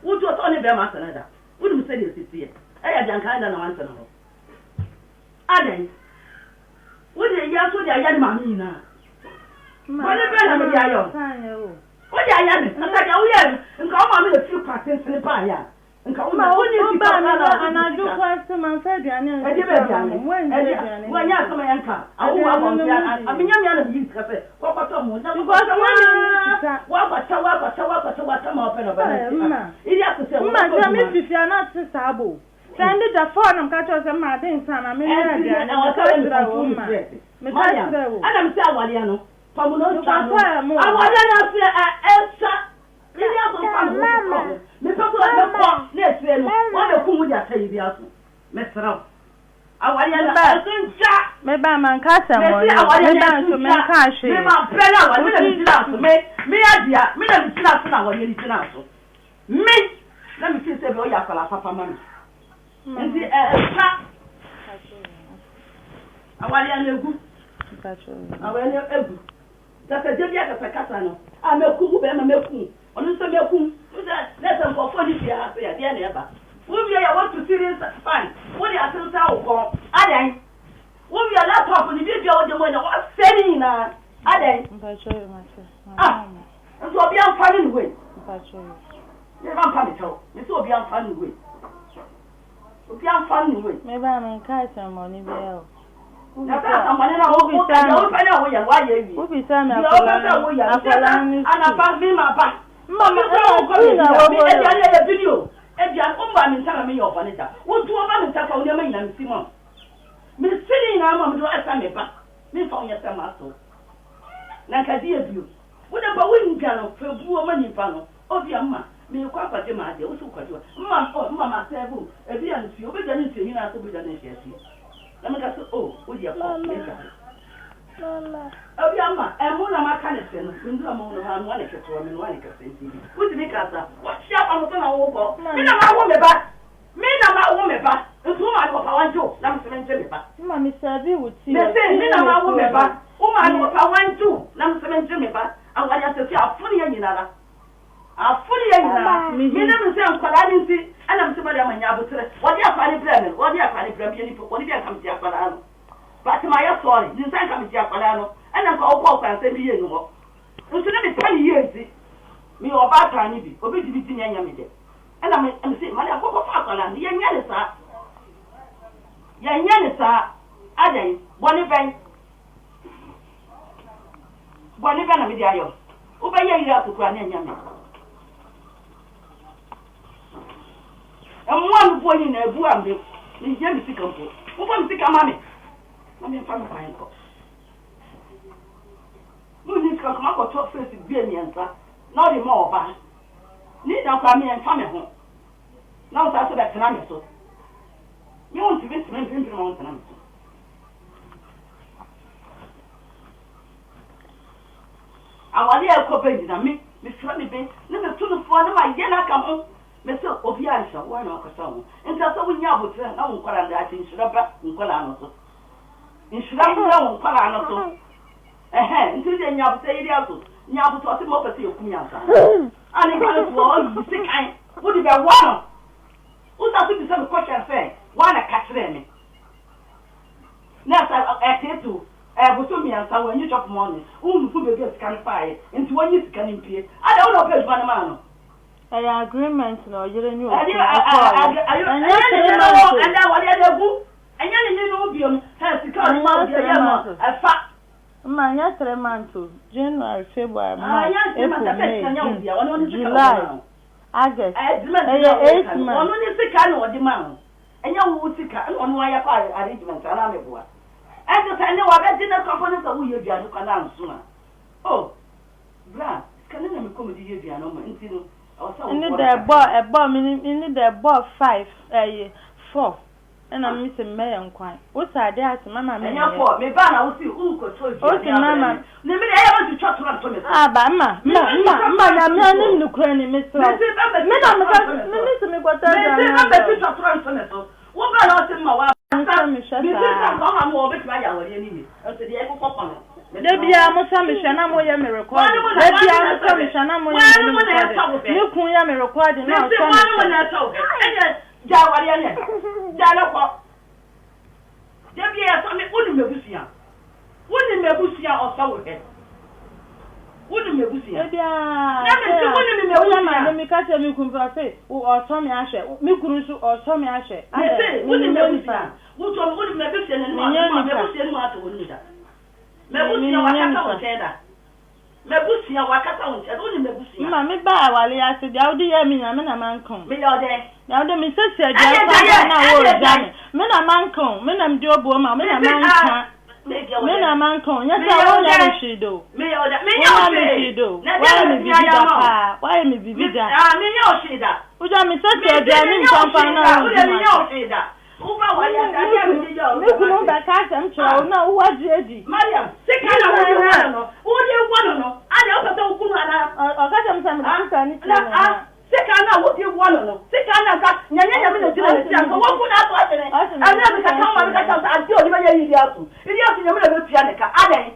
Wotu ɔsɛ ɔne bɛrima atena da. Wonim sɛdeɛ ɛsi teɛ. Ɛyɛ deɛ anka ɛda na wantena hɔ. Adɛn? Wode yɛ nso de ayɛ ne maame nyinaa. Bɔne bɛn na mede ayɛ wo? Wode ayɛ me. Nka deɛ woyɛɛ no, nka wo maame na firi kwa tentene baeɛ a. Nka wo Ma wo ni wo sika baa me koraa na hɔ wode di anadwo sika. koraa sɛ mamfa aduane Ɛdeɛ ansisi bɛ ama aduane? mo. Moanndi Ɛdeɛ aduane no wanyɛ bi. asɛm a yɛnka. Awo Aduane no abɔnten a modi. menya me ara na meyi sika sɛ kɔkɔtɔ mo na Because kɔkɔtɔ na menni waa sika. wakɔkyɛ wakɔkyɛ wakɔkyɛ wakyɛ ma ɔpɛ na ɔbɛ Ɛɛ, nti mma. ah ili aso sɛ Mma wɔbɛkɔ sɛ adwuma. mefi fie a na te saa bo. Sɛ ɛnde da fɔɔ na meka kyerɛ wo sɛ mma ade nsa na menoa Ɛnti deɛ aduane. ɛwɔ Meka sɛ wɔyɛ me kyerɛ wo kɔnfo me mma. stress. Meka Mariam kyerɛ wo. ɛna me sɛ awareɛ no fa mu na ɔtwa Mekɔtɔɔ no ɛmo wɔ hɔ. awareɛ no ase ɛ ɛtwa. Mede aso mfa me ho nkɔ ho. Mepɛ sɛ mekɔ na akyire no wɔabɛkum wo de ahyɛ yi bi aso. Mesrɛ wo. Awareɛ no ɛso ntwa. Me ba manka asɛm Mese bɔne o. awareɛ Me no ba ɛso nso ntwa. menkaa Me hwee. mabrɛ no awareɛ. Me na Wo ti megyinaa so. Me me adea. Me na megyinaa so na awareɛ no gyinaa so. Me na me feel sɛ bɛ ɔyɛ akwadaa papa ma me. Nti ɛtwa. Awareɛ no egu. Awareɛ no egu. Kasagya bi akasakasa no, a mɛku wo bɛrima mɛku wo, ɔno nso mɛku wo, wo sɛ na sɛ nkurɔfoɔ nni fie ha sɛ ɛdeɛn na ɛba? Wo wie yɛ wotu ceiling fan, wode asensan wo kɔn, adɛn? Wo wie laptop ne biribi a wode mu anya, woasɛe ne nyinaa, adɛn? Ah, nti obia mfa ne ne wei. Meba mpa me kyɛw, me sɛ obia mfa ne wei. Obia mfa ne wei. Meba menka asɛmmɔne biara o. Na sɛ asɛmmɔne no a woka deɛ wopɛ ne a woyɛ no woayɛ awie. Wobisa me Deɛ wopɛ sɛ akwadaa no woyɛ no sɛ akwadaa no sukuu. anapa me ma ba. Mma Obi ma kura ɛna wokɔ sukuu na baabi a me wɔbɔ aduane ɛyɛ bi ni o. Aduane womma me nsa na menyɛ ɔbɔne da. Wotu ɔba me nsa fa wo nneɛma nyinaa mesi ma wo. Mesi ne nyinaa ma wo mede wo ayɛ sɛ me ba. Memfa wo nyɛ sɛ m'asew. Na nka deɛ bio. Wo de mpo wonnya no fa buo ma nipa no. Obia mma merekɔ akɔgye m'adeɛ wo se wokɔgye wa mma oh mma masɛɛve o ebia nsuo wobɛgya ne nsuo nyinaa sɛ wobɛgya ne nhwɛaseɛ na meka sɛ oh wo deɛ kɔ mɛdware obia mma ɛmo na maka ne sɛ no mendura mo no manoa ne ketewa menoa ne kɛse nti bi wotumi ka sa wohyia fa no so na wokɔ me na mawo me ba me na mawo me ba nti wo maame wɔpa wangye wo na mese mengye me ba Mma me sɛɛve wo tea o mese tea me na ne mawo me nsuo ba no. wo maame wɔpa wangye wo na mese mengye me ba awade asɛsi afoneɛ nyinara Afoneɛ nyinaa, menim sɛ nkwadaa no nti ɛna mese Mariam anya aboterɛ, wɔde akwadaa no brɛɛ me no, wɔde akwadaa no brɛɛ me, meyɛ nipa bɔne bi a nka megye akwadaa no, but mayɛ sorry, nim sɛ nka megye akwadaa no, ɛna nka wokɔɔ kwan sɛ meyɛ nni hɔ, nso na mepɛ no yie nti, meyɛ ɔbaatan no bi, obi gye me di me ɛnyɛ me dɛ, ɛna me mese Mariam kɔkɔfa akwadaa no, yɛnyɛ ne saa, yɛnyɛ ne saa, adɛn, bɔne bɛn. Bɔne bɛn na mede ayɛ wo? Wobɛyɛ yere ato koraa na ɛnyɛ me. Mmoa a meboa nyinaa ebu a me mehia me sika mpo. Momfa me sika ma me na memfa me kwan nkɔ. Monni sika nka makɔtɔ face bue mmiɛnsa na ɔde ma ɔbaa. Ne nyinaa koraa me ɛmfa me ho. Na wo saa sɛ bɛtena me so. Me wo ntumi ntumi mpempem ma wo ntena me so. Aware a ɛkɔ bɛ nyina me mefrɛ me be ne meto no foa ne mayɛ no aka ho me sɛ obi anhyɛ wo a na wakasa ho nti sɛ wonya aboterɛ na wo nkwadaa no daakye nhyira ba wo nkwadaa no so nhyira mmra wo nkwadaa no so ɛhɛn nti deɛ nya aboterɛ yere aso nya aboterɛ ɔse ma wopɛ sɛ yɛkum yɛ ansa a ne nkwa no toɔ ɔyi sekan wode bɛwa no wosa so bisa me kɔhyɛn sɛ woa na ka kyerɛɛ me Na sɛ ɛteetew bosom mmiɛnsa wanyi chop money, wonhu baabi a sika no faeɛ, nti wɔnyi sika no mpue. Adɛn, wo na wopɛ adwuma no maa no? Ɛyɛ agreement na ɔyere ne okunu ɛkɔɔyɛ. Ɛnyɛ 3 months o. Ɛnɛ wɔde ɛde gu. Ɛnyɛ ne ne no biom. Hɛ sika ɔde ma obi ɛyɛ ma ɛfa. Mma ɛnyɛ 3 months o. January, February, March, April, May, June, July, August. Ɛyɛ 8 months. Ɔno ne sika na ɔde ma wo. Ɛnyɛ wo sika ɛna ɔno ayɛ kɔ arrangement anaa meboa. Ɛnti sɛ ɛnɛ wabɛgye ne kɔfɔ ne sɛ woyɛ aduane kɔ na anso a. Oh, bra, sika ne na mekɔ mede yɛ aduane ɔma nti no ɛwɔ sɛ Ɛne woboa da me ɛbɔ kakra. Ɛbɔ me ne da ɛbɔ 5 ɛyɛ 4 ɛna me sɛ mɛyɛ nkwan. Wosa ade ase mama Ɛnyɛ menyɛ. 4 mebaa na wosi wokɔtɔ Wosi aduane abrɛ mama me. Ne mede ɛyɛ bɛtwitwa torɔ nto me so. Aba ma ma ma ma Nyame anim nokora ni, mesrɛ wo. Mesi Me na bɛbɛtwitwa torɔ meka nto me me so. me sɛ mekɔtɔ Mesi aduane abrɛ wo. bɛbɛtwitwa torɔ nto me so. Wobaa na wosi ma wa Mesɔ me hwɛ mesi sɛ saa. nka ɔma mo wɔ wobɛtumi ayɛ awareɛ no yie. Nso deɛ ɛkokɔ kɔ no. Da biara mosɔ me hwɛ na moyɛ me recording. Da biara mosɔ me hwɛ na moyɛ me mu na ɛsɔ wo recording. hwɛ. Me kun yɛ me recording na Mesi ɔsɔ me wɔn mu hwɛ. na ɛsɔ wo hwɛ. Ɛnyɛ gya awareɛ no gya no kɔ. Da biara ɛsɔ me. Wonim m'abusua. Wonim m'abusua ɔsɔ wo hwɛ. Wonim m'abusua. Da biara Na mesi sɛ wonim woyɛ ma m'abusua. ade meka kyerɛ me kun pɛ ɔse ɔsɔ me ahwɛ. Me kunu nso ɔsɔ me ahwɛ. Mesi Adɛ wonim menyɛ m'abusua. nipa. Wotɔ wonim m'abusua n'anim Menyɛ a nipa. m'abusua no mu ato wɔn mu da. M'abusua Menyɛ wakasa wo nipa. nkyɛn da. M'abusua wakasa wo nkyɛn da. Wonim m'abusua. Mma me ba awale ase deɛ wode yɛ me nyina me na manka o. Meyɛ ɔdɛn? Deɛ wode me sɛsi Ɛne aduane gyaeɛ, kora na ɛne wɔregya gyae. me. Me na manka o. Me na mede obuo ma wo. Me na Mesi manka. ah meyɛ Me ɔdɛn? na manka o. Nyɛ sɛ Meyɛ wonyɛ me ɔdɛn? hwee do. Meyɛ ɔdɛn? Menyɛ Wonyɛ me ɔhwee. hwee do. Na deɛ Woayɛ na me metumi biribi ayɛ da ama wo. paa. Woayɛ me biribi da. Ah menyɛ ɔhwee da. Wogya me sɛsi Mesi aduane menyɛ mpampan ɔhwee na da. Wodeɛ wodi menyɛ m'atɛm. ɔhwee da. Woba wɔ yɛ sɛ adeɛ a mede yɛ wo Me sɛ kunu mate. bɛka asɛm kyerɛ wo na wowagye adi. Mariam, sika na wode wɔ no no, wode wɔ no no, ade wopɛ sɛ woku no anaa? Ɔka kyerɛ me sɛ mede Ah, sika ne na tie me ah, ho. sika na wode wɔ no no, sika na nka nyanya nyame na gyina n'akyi anka wɔku no ato atwene. Ɔse mede Ɛnna sika meka ka ne wo ma tie meka me kyerɛ ho. wo sɛ adeɛ a ɔde bɛyɛ Iliasu, Iliasu nyame na bɛtua ne ka. Adɛn?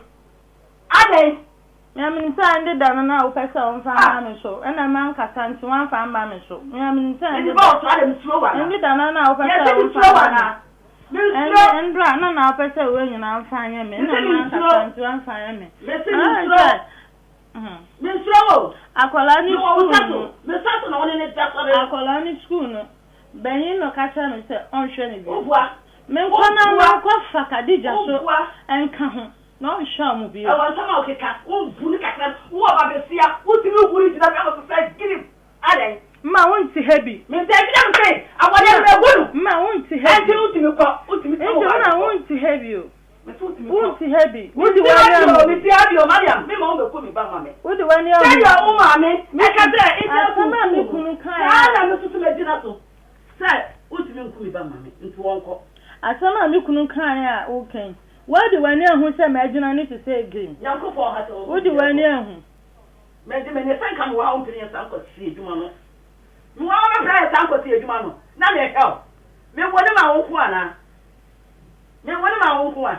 Adɛn? Mea menim sɛ ɛnde da no na wopɛ sɛ womfa mma me so ɛna mankasa nti woamfa mma me so. Mea menim sɛ Mede ɛnde ba da wo so adɛ mesuro wo anaa? ɛnde da no na wopɛ sɛ Yɛse womfa mesuro wo mma me. anaa? Ɛnde Mensuro. ndra na na wopɛ sɛ wo nyinaa mfa nyɛ me ɛna Mese mensuro. mankasa nti woamfa nyɛ me. Mese Ah, mensuro. sɛ Mensuro wo. Akwadaa ne Mewɔ wo sukuu sa so. no Me sa so na wo ne ne da sɔre. Akwadaa ne sukuu no bɛnyin no ka kyerɛ me sɛ ɔnhwɛ ne bio. Wobua. Menkɔ na Wobua. menkɔ fa Kadija so Wobua. ɛnka ho na ɔnhwɛ ɔmo bio. Ɛwɔ nsɛm a wokeka. Wombu ne kakra. Wowɔ ba bɛsia. Wotumi huri gyina bɛma so sɛ girim. Adɛn? Mma wonte ha bi. Mente gyina me sɛ awɔdeɛ no mɛgu no. Mma wonte ha Ɛnti bi. no wotumi kɔ. Wotumi tɔ Nti wo wo na kɔ. wonte ha bi o. Mese wotumi kɔ. Wonte ha bi. Wode Mete w'ani ha bio, ahu bi. mete ha bio, Mariam, me ma wo bɛku me ba ma me. Wode w'ani ahu Sɛdeɛ bi. wo maame ɛka sɛ nti Asɛm a me aku kunu kaeɛ saa a na me nso so mɛgyina so sɛ wotumi nku me ba ma me nti wɔnkɔ. Asɛm a me kunu kaeɛ a woka yi, wode w'ani ahu sɛ magyina no te sɛ game. Nyankopɔn ha sɛ wɔnkɔ Wode bi w'ani ɛkɔ. ahu. Mede m'ani sɛ nka mewɔ ha wompene yɛ saa nkɔsi adwuma no. Mewɔ ha wobɛpra yɛ saa nkɔsi adwuma no na mehwɛ wo. Mewɔ ne ma wo nko anaa? Mewɔ ne ma wo nko a?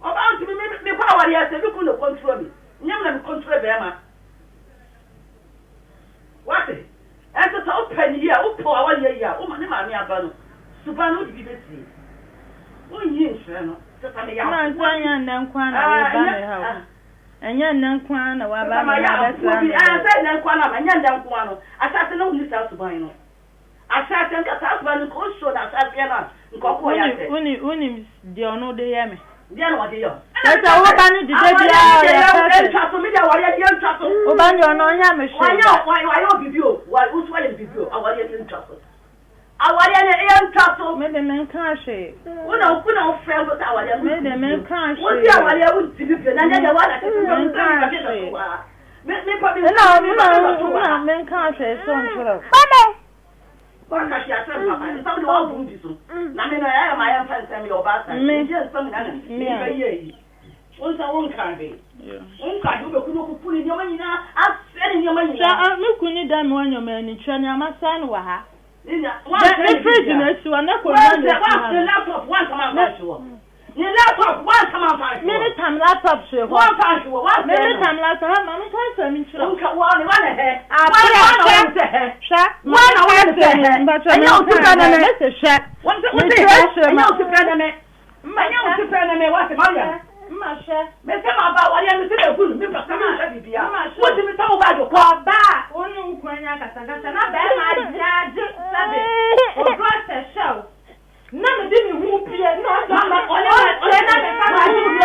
Ɔbaa ntumi me mekɔ awareɛ sɛ me kunu na control me. Nyɛ me na me control bɛrima. Wate? Ɛnso sɛ wopɛ ne yie a, wopɛ awareɛ yie a, woma ne maame aba no, suban no wode bi bɛsie. Wonyi nkyerɛ no. Sɛ sɛ meyɛ Mma aboa sɛ bi. ɛnyɛ nnɛ nko ara na Ah, woba ɛnyɛ me ha o. ah. Ɛnyɛ nnɛ nko ara na Sɛ woaba sɛ me mayɛ ha aboa abɛsra bi, me ah, dɛ. sɛ nnɛ nko ara na ɛnyɛ nnɛ nko ara no. Ahyɛase no wonni saa suban no. Ahyɛaseɛ nka saa suban no nka ɔsuo no ahyɛaseɛ no a nka ɔkɔɔ yɛ Wonim akyɛ. wonim wonim deɛ ɔno de yɛ me. Deɛ na ɔde yɛ o. Kyerɛ sɛ wo ba no deda biara ɔyɛ perfect. Yɛntwa so, me deɛ awareɛ no yɛntwa so. Wo ba no deɛ ɔno ɔnyɛ me hwee Wanyɛ da. wayɛ wo biribi o, wo nso wayɛ no biribi o, awareɛ no yɛntwa so. Awareɛ no yɛntwa so. Me de menka hwee. Wo na wo na wofrɛ mpo sɛ awareɛ no Me de wontumi bio. menka Wo si hwee. awareɛ wontumi bio na nyɛ deɛ woana kɛse mpa me Menka nsa nifa bi hwee. bɛto wɔ ha. Me me pa me Ɛna nsa nifa ɛna bi bɛto wɔ ɛna ha. menka hwee so nkyerɛ wo. Waka hwee akyerɛ me papa nsa wode woabom bi so. Na me no ɛyɛ ma yɛmfa nsɛm meyɛ ɔbaatan. Me Meyɛ nsɛm nyinaa na me mede a. bɛyɛ ayi. Wo nsa wonka hwee. Wonka hwee wobɛku no kuku ne nneɛma nyinaa asɛe ne nneɛma Hwɛ nyinaa. ɔ me kunu ni dan mu hɔ nneɛma ani kyerɛ nea masɛe no wɔ ha. Ne nya Ne wansɛe ne ne fridge biribiara. na esi hɔ ne akonnwa na Wansɛe esi ha wansɛe no. laptop wansɛm amfa Ne nhwe hɔ. Ne laptop wansɛm amfa nhwe me hɔ. ne tam laptop hwee hɔ. Wamfa nhwe hɔ Me wansɛe ne no. tam laptop ha ma menka asɛm nkyerɛ wo. Wonka wɔn ne wane hɛ. Abere Wɔn na hwɛ wɔyɛ ne sɛ hɛ. hwɛ ma Wɔn na menka wɔyɛ ne sɛ asɛm hɛ. mpakyɛ Ɛnyɛ wo menka ti pɛ ne hɛ me. mese hwɛ Wɔn sɛ wo se hɛ. mekyerɛkyerɛ Ɛnyɛ ma wo ti pɛ ne me. Ɛnyɛ wo ti pɛ ne me. Wate Mariam. Mma hwɛ. Mese maba awareɛ mese magu no mepɛ sɛ menhwɛ biribiara. Mma hwɛ. Wotumi sɛ wo ba de kɔ. Ɔbaa a wo ne wo kunu anya akasakasa na barima agye agye sɛbe oduro ahyɛ hyɛ wo na mede me ho pue na ɔde Mama ɔne ɔkyerɛ na meka na me pue.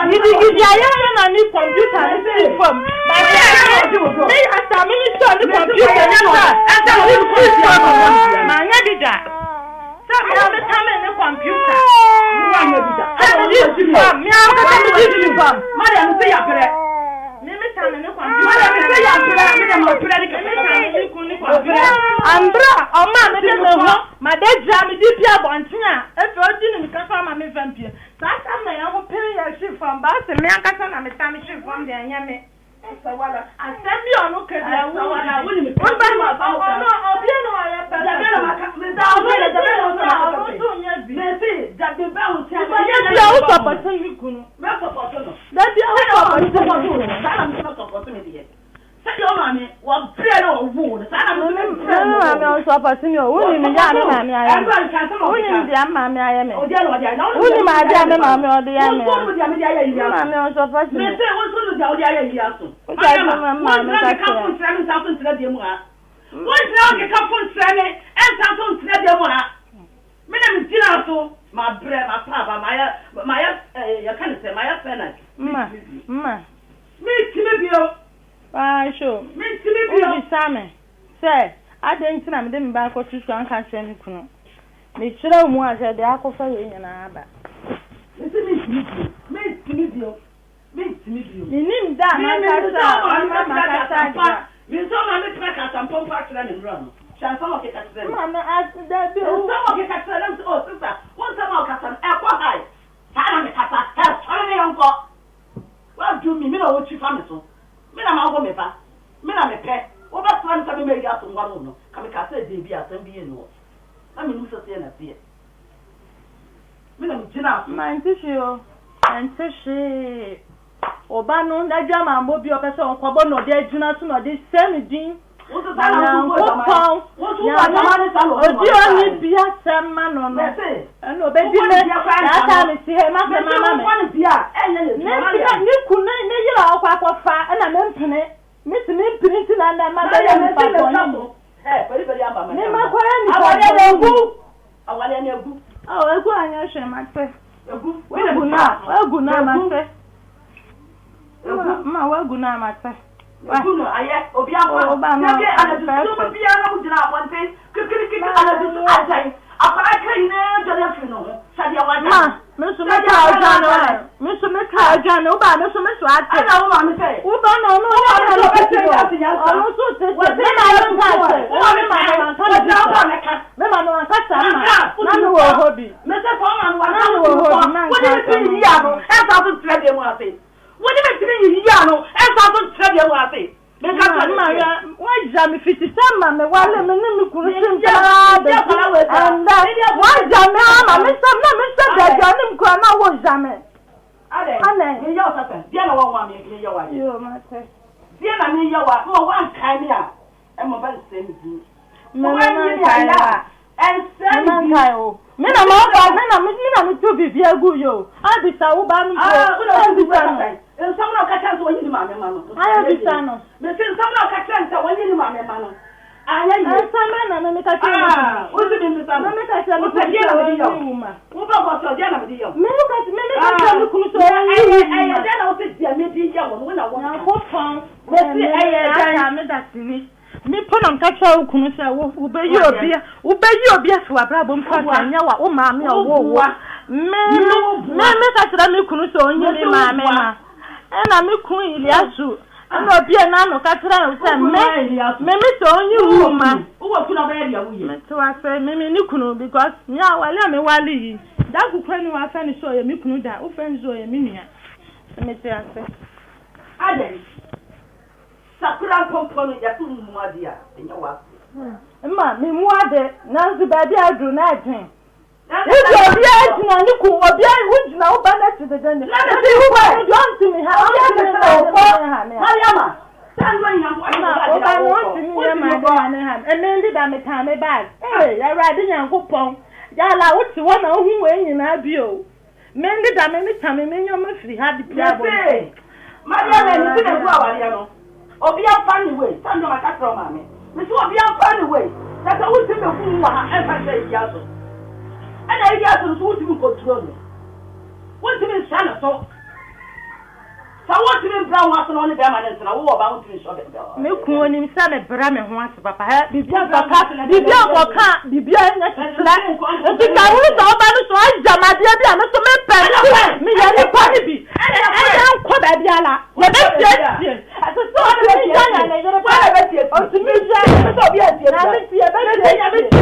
Gidigidi a yɛyɛ na ne kɔmputa no si fam. Me asa me me sɔ ne kɔmputa no sɛ ne si fam. Manyɛ bi da. Sɛ me a metame ne kɔmputa. Sɛ mede si fam. Me ankasa mede si fam. Me metame ne kɔmputa. Me metame ne kun ne kɔmputa. Ambra ɔma mede me ho madagya mede pie abɔnten a efi odi ne mika so ama me mfa mpie. Saa tam na yɛn ho pere yɛ hwe fam. Baase me ankasa na metame hwe fam deɛ ɛnyɛ me. Asɛm bi a ɔno ka bi a wonni bi. Ɔno obi na ɔyɛ pɛpɛ. Ɔno ne ti no sɛ ɔno nso nyɛ bi. Yɛ bi a wo sɔpɔte ne kunu. Da bi a wo sɔpɔte ne kunu. Me maame ɔnsɔpɔte me o. Wonim deɛ a me maame ayɛ me. Wonim deɛ me maame ayɛ me. Wonim adeɛ a me maame ɔde yɛ me. Me maame ɔnsɔpɔte me. Wogya sɛ me maame ka kyerɛ. Wongyina wo keka fo nkyerɛ me ɛnsan so nkyerɛ deɛ mu ha. Me na me gyina so mabrɛ mapa aba mayɛ mayɛ ɛɛ yɛka ne sɛ mayɛ fɛnɛs. Mma mma. Mentumi bio. Paa hwɛ o. Mentumi bio. Wobisa me sɛ adɛn nti na mede me ba akɔto sukuu anka nkyerɛ me kunu. Mekyerɛ wo mu a hwɛ deɛ akɔfa wei nyinaa aba. Mese mentumi bio. Mentumi bio. Mentumi bio. Menim da a mankasa a mama makasa akyerɛ. Me nso maame tumi aka asɛmpa mpo akyerɛ me nnora no. Hwɛ nsɛm a ɔkeka kyerɛ me. Maame as dabi o. Nsɛm a ɔkeka kyerɛ me sɛ oh sister wo nsɛm a ɔkasa no ɛkɔ high. Saa na mekasa. Hɛ sɔre ne yɛnkɔ. Woadum me, me na wokyi fa me so. Me na mawo me ba. Me na mepɛ. Wobɛsrɛ me sɛ memma wiase nware wo no, ka mekaa sɛ dabi asɛm bi nni hɔ. Na mennim sɛ seɛ na ɛteɛ. Me na megyinaa so. Mente hwee o, mente hwee. Ɔba no n'adwamammɔ bi a ɔpɛ sɛ ɔnkɔbɔ na ɔde agyina so na ɔde sɛe me din. Na Nyankopɔn, Nyame, odi ɔnye bi asɛm ma no no, ɛna ɔbɛdi me, saa time mete ha yi, m'asɛm ama me. Ne ne kun, ne ne yere a ɔkɔ akɔfa, ɛna mempene, mese mempene nti na ɛnɛ mabɛyɛ nipa bɔne ni. Me makɔyɛ nipa bɔne ni. Oh, egu anyɛ hwee mate. Wagu no a, wagu no a mate. Ma wagu no a mate. Egu no ayɛ obi afa. Oh, ba no Dabi anadwo sum biara mo gyina abɔnten kikirikiki anadwo so agyan akwadaa kra nyinaa dwane afiri ne ho sɛdeɛ wagyan. Ma me nso me kaa adwane wa me nso me kaa adwane wo ba me nso me so ate. Ɛna wo maame sɛ. Wo ba na ɔno ne maame no tete wɔ ɔno nso tete me maame nka sɛ wo maame maame wanka ne bi sa me maame wanka sa ma na me wɔ hɔ bi. Me sɛ fɔ maame wanka na me wɔ hɔ bi na nka sɛ. Wo ne me tiri yiyi ano ɛnsa so nkyerɛ deɛ mu ase. Wo ne me tiri yiyi ano ɛnsa so nkyerɛ deɛ mu ase. Menka sɛ Ma ma wagya me fiti sɛ ma me wale me ne me kunu si mpaa bɛsi ɛndɛ wagya me ama me sɛ na me sɛ baabi a ne mu kura na wogya me. Adɛn meyɛ wo sɛ deɛ na wɔn a meyɛ wa yɛ. Yoo mate. Deɛ na meyɛ wa ma wankae me a ɛma bɛnsɛ me din. Me me mankae wa. Ɛnsɛ me mankae o. Me na ma ba me na me na me tu biribi agu yi o. Abisa wo ba no mpo. Abisa no. Nsɛm na ɔka kyerɛ sɛ wɔnyi ne maame ma no. Abisa no. Mese nsɛm na ɔka kyerɛ sɛ wɔnyi ne maame ma no. Anyɛ yie. Nsɛm bɛn na me meka kyerɛ me kunu? Wosi mi mbisa no. Me meka kyerɛ me kunu sɛ wɔnyi wo ma. Wo bɛ bɔ sɛ deɛ na mede yɛ wo. Me meka me meka kyerɛ me kunu sɛ wɔnyi wo ma. Ɛyɛ dɛn na wose deɛ mede yɛ wo no wo na wo. Nyankopɔn. Mese ɛyɛ dɛn. Me da sini. Me mpo na meka kyerɛ wo kunu sɛ wo wobɛyi obi wobɛyi obi afi w'abrabɔ mu kora sɛ nyɛ wa wo maame a ɔwoo wo. Me me meka kyerɛ me kunu sɛ ɔnyi me maame ma. Ɛna me kunu Iliasu ɛna obie n'ano ka kyerɛ no sɛ me me me sɛ ɔnyi wo ma. Mete wase me me ne kunu because me awale a me wale yi da kukura ni wafɛ no sɛ ɔyɛ me kunu da wofɛ no sɛ ɔyɛ me nua. Mete ase. Adɛn? Sakura mpɔmpɔ no yɛse wo mmu ade a ɛnyɛ w'ase. Mma memmu ade nanso baabi a aduru no ɛden. Wode obiara gyina ne kun obiara wogyina wo ba no akyi dedenden. Na ne ti wo ba no deɛ ɔntumi ha ɔntumi ma ade ma ne ha me a. Mariama sɛ nnuro nyina mpo Ma wo ba no ɔntumi nyɛ ma ade ma ne ha me. Ɛmɛ ndi da metaa me bag. Ee Awurade Nyankopɔn yala wote hɔ na wohu wei nyinaa bio. Me ne da me me tame me nneɛma firi ha de pia abɔnten. Mese, Maria na ɛno nti na egu awareɛ no. Obia mfa ne wei, sɛ nnɛ maka kyerɛ wo maame. Mese obia mfa ne wei, na sɛ wontumi bɛku wo wɔ ha ɛmfa nhyɛ Iliasu. Ɛna Iliasu nso wontumi nkontro no. Wontumi nhyɛ ne so. Sɛ wontumi mbrɛ wo ho ase na wo ne bɛrima no ntena, wowɔ ɔbaa wontumi nhyɛ ɔbɛ. Me kun onim sɛ me brɛ me ho ase papa hɛ biribi ankɔka biribi ankɔka biribi anyɛ kyekyerɛ nti sɛ ahunu sɛ ɔba no so agya me adeɛ bi a me so mepɛ nti meyɛ nipa no bi ɛnyɛ nkɔ baabi ala yɛbɛsiesie ɛsɛ sɛ ɔtumi gya yɛ ne yere pɛ ɔtumi gya na me ti yɛbɛsiesie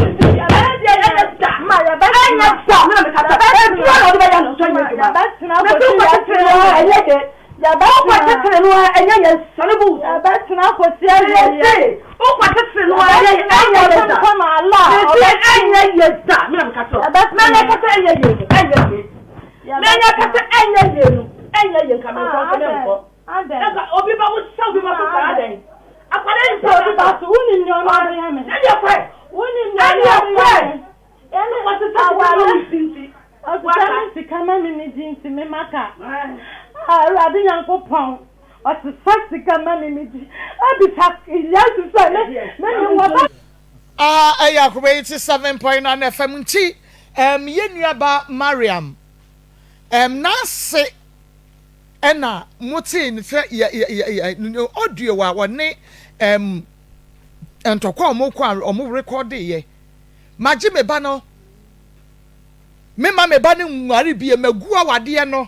ma yɛbɛtena yɛbɛtena kɔsi yɛatena Wokɔkyekyere no a ɛnyɛ yɛn sɔre bu. Yɛbɛtena akɔsi awieɛ. Wokɔkyekyere no a ɛnyɛ yɛn da. Mese ɛnyɛ yɛn da. Mena meka kyerɛ. Mena kasa ɛnyɛ yɛn no ɛnyɛ yɛn. Mena kasa ɛnyɛ yɛn no ɛnyɛ yɛn nka menkɔ nso menkɔ. Nka obi ba wo hyɛ obi ba so saa dɛn. Akwadaa yi mpɛ obi ba so wonim nea ɔno abɛyɛ me. Ɛnyɛ kwɛ. Wonim nea ɔno abɛyɛ me. Ɛne aware. Ɔsesa me sika ma me me di nti me maka. Ah, Awurade Nyankopɔn, ɔsesa sika ma me me di. Abisa Yesu sɛ me me me wɔ ba. Ah, ɛyɛ Akroba 87.9 FM nti, um, yɛn nuaba Mariam, um, n'ase ɛna motee no sɛ yɛ yɛ yɛ audio a wɔne um, ntɔkwa a wɔkɔ a wɔn rekɔdeeɛ. Magye me ba no. Memma me ba no nware bio, magu awadeɛ no.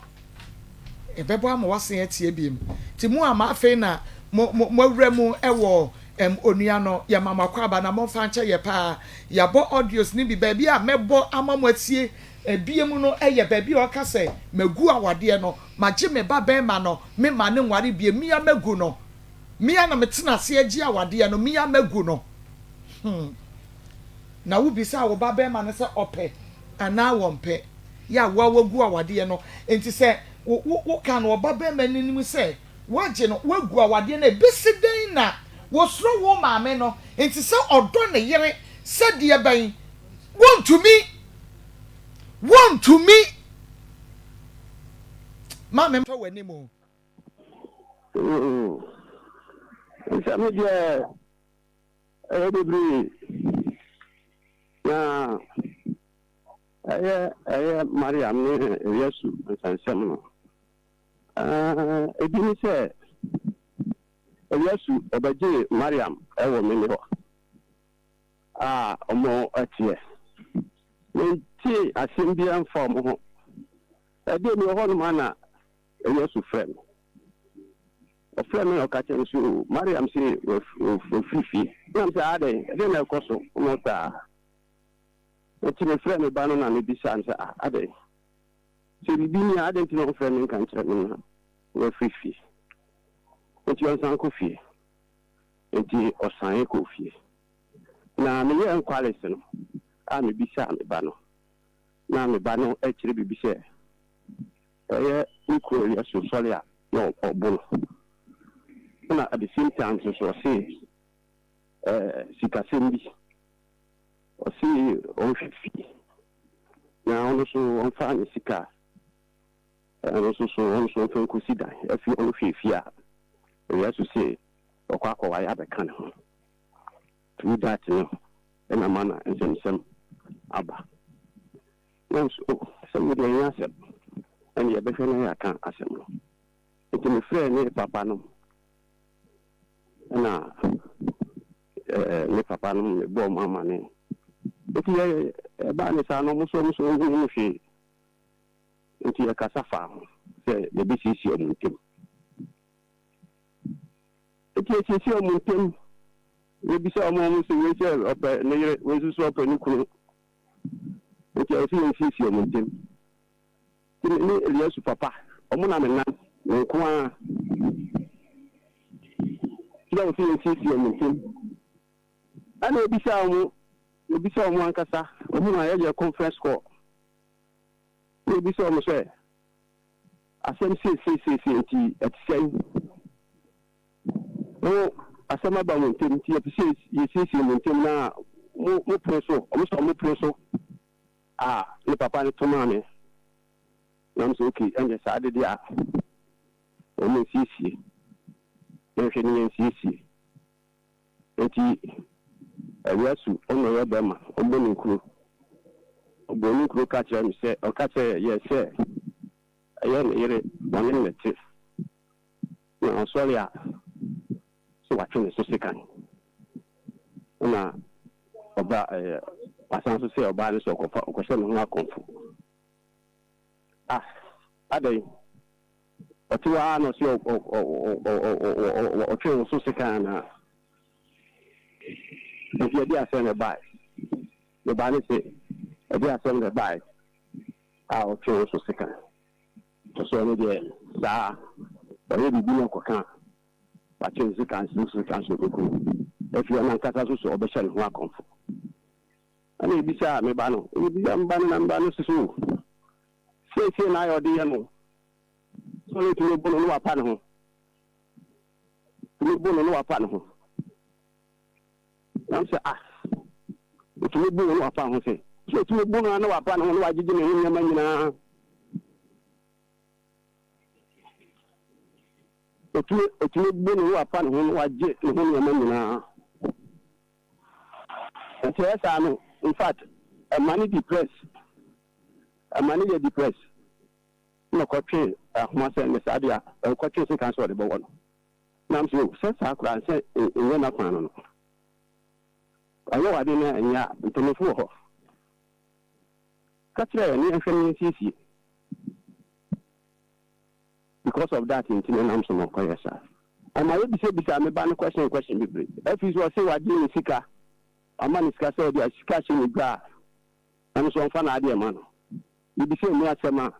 Ɛbɛbɔ ama wasen atia biom. Nti mo a ma afei na mo mo moawura mu wɔ ɛm onua no, yɛma mo akwaaba na momfa nkyɛ yɛ paa. Yɛabɔ audios no bi, baabi a mɛbɔ ama mo atie biom no yɛ baabi a ɔka sɛ, magu awadeɛ no, magye me ba bɛɛma no, memma no nware bio, me ara magu no. Me ara na metena ase agye awadeɛ no, me ara magu no. Hmm. Na wobisaa wo babarima no sɛ ɔpɛ anaa wɔmpɛ, yɛ a wo a woagu awadeɛ no. Enti sɛ wo, wo, woka no ɔbabarima no anim sɛ woagye no, woagu awadeɛ no a, ɛbɛsi dɛn na wɔsuro wo maame no? Enti sɛ ɔdɔ ne yere sɛdeɛ bɛn? Wontumi! Wontumi! Maame, tɔ w'anim o. Oo, nsɛm no deɛ ɛyɛ bebree, na ɛyɛ ɛyɛ Mariam ne Yesu nsɛnsɛm no. Ebi ne sɛ Yesu ɔbɛgyee Mariam wɔ me ne hɔ a wɔteɛ. Mentee asɛm biara mfa wɔn ho. Ɛdeɛ mewɔ hɔnom a na Yesu frɛ me. Ɔfrɛɛ me na ɔka kyerɛɛ me sɛ, O, Mariam se wafiri fie. Ɛna mesɛ, Adɛn? Ɛdeɛn na ɛrekɔ so? Ɛna ɔsɛ, Ah. Enti mefrɛɛ me ba no na mebisaa no sɛ, Ah, adɛn? Sɛ biribi ni a, adɛn nti na ɔmfrɛ me nka nkyerɛ me na wafiri fie? Enti ɔnsan nkɔ fie. Enti ɔsan kɔɔ fie. Na meyɛɛ enquiries no a mebisaa me ba no, na me ba no kyerɛ biribi sɛ, Ɔyɛ ne kunu yɛ so sɔre a na ɔbo no ɛna at the same time nso so ɔse ɛɛ sikasɛm bi ɔse ɔnhwɛ fie na ɔno so ɔnfa ne sika ɛno nso so ɔno so ɔnfa nkosi dan afei ɔno hwɛ fie a ɔyɛ so se ɔkɔ akɔware abɛka ne ho through that no ɛna ma na nsɛmsɛm aba. Nanso, oh, asɛm no deɛ ɛnyɛ asɛm. Ɛnde yɛbɛhwɛ na yɛaka asɛm no. Nti mefrɛɛ ne papa nom, ɛna eh, ne papa nom mebɔɔ wɔn amane. Nti yɛ ɛbaa ne saa no, wɔn nso wɔn nso wɔn ho hwee. Nti yɛkasa faa ho sɛ yɛbɛsiesie wɔn ntam. Nti yɛsiesie wɔn ntam, yɛbisa wɔn wɔn sɛ wei sɛ ɔpɛ ne yere, wei nso so ɔpɛ ne kunu. Enti ɛwɔ sɛ yɛnsiesie wɔn ntam. Nti me ne Eliasu papa, wɔn na menam, me nko ara. Nti na ɛwɔ sɛ yɛnsiesie wɔn ntam. Ɛna obisaa wɔn, obisaa wɔn ankasa, wɔn na yɛyɛ conference call. Na obisaa wɔn sɛ, asɛm seiseiseisei nti ɛte sɛn? Mo asɛm aba mo ntam nti yɛpɛ sɛ yɛsiesie mo ntam na mo mo pene so. Wɔn sɛ wɔn pene so a, ne papa no to maa me. Na me sɛ okay ɛndeɛ saa de deɛ a wɔn nsiesie yɛnhwɛ ne yɛnsiesie. Enti awia su ɔna ɔyɛ bɛrima ɔbɔ ne nkuro ɔbɔ ne nkuro ka kyerɛ me sɛ ɔka kyerɛ yɛ sɛ ɛyɛ ne yere ɔne ne te na ɔsɔre a sɛ watwe ne so sekan na ɔba ɛɛ wasan so sɛ ɔbaa no sɛ ɔkɔfa ɔkɔhyɛ ne ho akɔmfo. Ah, adɛn? Ɔte hɔ ara na ɔse ɔtwe wo so sekan anaa? Nti ɛde asɛm na ɛbae. Me ba no se ɛde asɛm na ɛbae a ɔtwe wo so sekan. Ɔse ɔno deɛ saa ɔyɛ biribi na ɔkɔka a, watwe ne sekan so sekan so ɔbɛku no. Afei ɔno ankasa nso so ɔbɛhyɛ ne ho akɔmfo. Ɛna ebisaa me ba no, ebisaa me ba no na me ba no se so seesei na ayɛ ɔde yɛ no sɛ ɔno tumi bo no na wapa ne ho, tumi bo no na wapa ne ho. Na sɛ ah, otumi bo no na wapa ho sɛ sɛ otumi bo no na wapa ne ho na wagyegye ne ho nneɛma nyinaa. Otumi otumi bo no na wapa ne ho na wagye ne ho nneɛma nyinaa. Nti ɛyɛ saa no, in fact, ɛma no depress, ɛma no yɛ depress. Na ɔkɔtwe ahoma sɛ ne saa deɛ a, ɔkɔtwe sekan sɛ ɔde bɛwɔ no. Na m sɛ, o, sɛ saa koraa sɛ ɛnyɛ n'akwan no no. Ɔyɛ wɔ ade no a ɛnyɛ a, mpanyinfo wɔ hɔ. Ka kyerɛ yɛn ne yɛnhwɛ ne yɛnsiesie. Because of that nti na ɛnam so ma ɔkɔyɛ saa. Ɔma yɛbisabisaa me ba no question question bebree. Afei nso ɔse wagye ne sika, wama no sika sɛ ɔde sika ahyɛ ne dwa a, ɔno nso ɔmfa n'adeɛ mma no. Mebisaa mu asɛm a,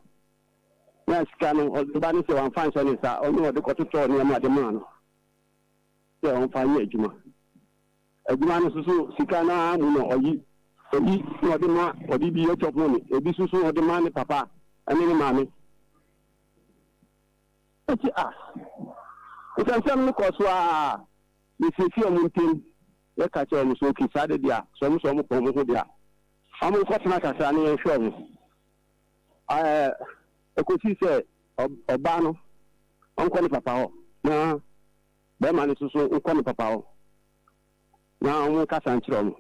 na sika no me ba no sɛ wamfa anhyɛ ne nsa, ɔno ɔde kɔtotɔɔ nneɛma de maa no sɛ ɔmfa nyɛ adwuma. Adwuma no nso so sika no ara mu na ɔyi, oyi na ɔde ma, ɔde bi yɛ chop money, ebi nso so ɔde ma ne papa ne ne maame. Enti a nsɛmnsɛm no kɔɔ so ara, yesiesiee wɔn ntam, yɛka kyerɛɛ wɔn sɛ, Okay, saa de deɛ a, sɛ wɔn sɛ wɔpɛ wɔn ho deɛ a, wɔnkɔtena kakra na yɛnhwɛ wɔn. Ɛɛ, ekosii sɛ ɔbaa no ɔnkɔ ne papa hɔ na bɛrima no nso so nkɔ ne papa hɔ na wɔnkasa nkyerɛ wɔn.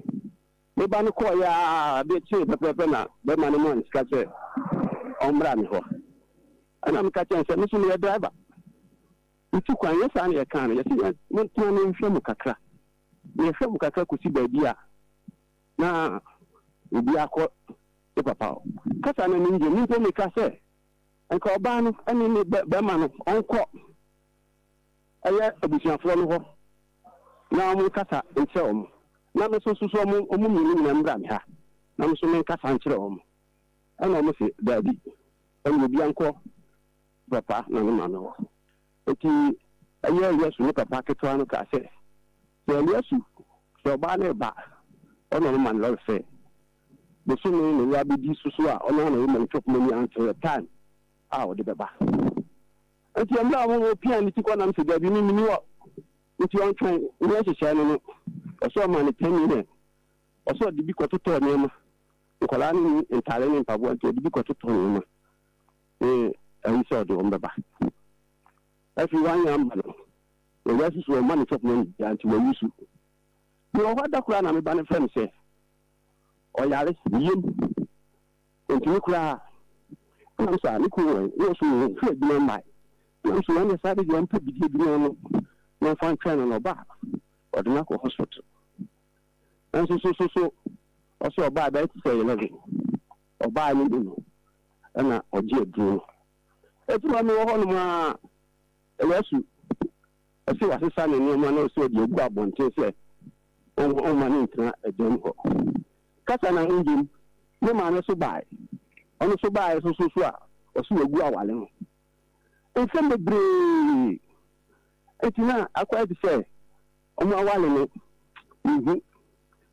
Me ba no kɔeɛ ara, adeɛ kyee pɛpɛɛpɛ na bɛrima no maa no sika sɛ ɔmmra me hɔ. Ɛna meka kyerɛɛ no sɛ, me nso meyɛ driver. Metu kwan, nyɛ saa na yɛkaa no. Yɛse yɛn montena na yɛnhwɛ mo kakra. Na yɛhwɛ mo kakra kɔsi baabi a na obi akɔ ne papa hɔ. Kasa no anim deɛ, me mpo meka sɛ, nka ɔbaa no ne ne bɛrima no ɔnkɔ ɛyɛ abusuafoɔ no hɔ na wɔn nkasa nkyerɛ wɔn. Na me nso so wɔn mmienu nyinaa mmra me ha na me nso menkasa nkyerɛ wɔn. Ɛna wɔn se, daabi. Ɛnna obiara nkɔ papa na ne maame hɔ. Enti ɛyɛɛ Yesu ne papa ketewa no kaa sɛ, Sɛ Eliasu, sɛ ɔbaa no reba a, ɔna ɔbɛma no lɔre fare. Bosome na ewura bɛdi so so a, ɔno ara na ɔbɛma no chop money until the time a ɔde bɛba. Enti mmerɛ a wɔpiaa ne ti kɔ nam sɛ, Dabi, me menni hɔ. Nti ɔntwɛn, nyɛ nhyehyɛe no no, ɔsɛ ɔma no 10 million. Ɔsɛ ɔde bi kɔtotɔɔ nneɛma. Nkwadaa no nni ntaade ne mpaboa nti ɔde bi kɔtotɔ nneɛma ne ayi sɛ ɔde wɔn bɛba. Afei wanyɛ amma no, wɔyɛ asusu wɔn ma no chop money biara nti wayi su. Mewɔ hɔ da koraa na me ba no frɛ me sɛ ɔyare, ne yam, ɔntumi koraa. Ɛna me sɛ ah, ne kunu wɔ he? Na ɔso ɔmfiri adwuma mmae. Ɛna me sɛ wɔn saa de deɛ ɔmpɛ bidie bi na ɔno na ɔmfa ntwɛn no na ɔba a ɔde no akɔ hospital. Nanso so so so ɔsɛ ɔbaa bɛyɛ te sɛ 11 ɔbaa no mu no ɛna ɔgye aduro no. Eti ma mewɔ hɔnom a Eliasu ɔsɛ wasesa ne nneɛma na ɔsɛ ɔde agu abɔnten sɛ ɔmma no ntena ɛdɛm hɔ. Kasa na ho ne maame so bae. Ɔno so bae so so so a ɔsɛ wagu awale no. Nsɛm bebree. Eti na akɔyɛ te sɛ ɔmo awale no mehu.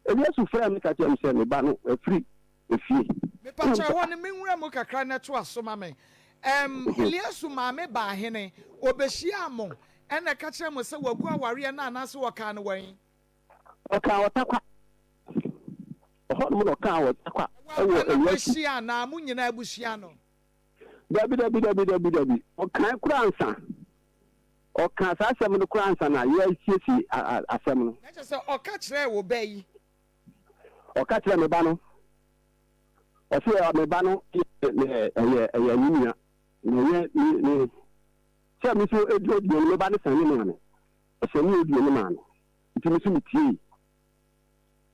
Eliasu frɛɛ me ka kyerɛɛ me sɛ me ba no afiri efie. Mepakyɛ ɛhɔ no menwura mu kakra na toa so ma me. Ɛm, Eliasu maame baa hene? Ɔbɛhyiaa mo ɛna ɛka kyerɛɛ mo sɛ wagu awareɛ no anaase ɔkaa no wɛn? Ɔkaa wɔ Tarkwa. Ɛhɔ nom na ɔkaa wɔ Tarkwa Ɛwɔ ɛwɔ abɛ na Eliasu. moahyia anaa mo nyinaa abusua no? Dabi, dabi, dabi, dabi, dabi. Ɔkae koraa ansa. Ɔkaa saa asɛm no koraa ansa na yɛresiesie asɛm no. Na kyerɛ sɛ ɔka kyerɛɛ wo ba yi. Ɔka kyerɛɛ me ba no. Ɔse me ba no yɛ ɛyɛ ɛyɛ ne nua. Na ɛnyɛ ne ne sɛ me nso edi audio no me ba no sɛne maa me. Ɔsɛne audio no maa no. Nti me nso metiei.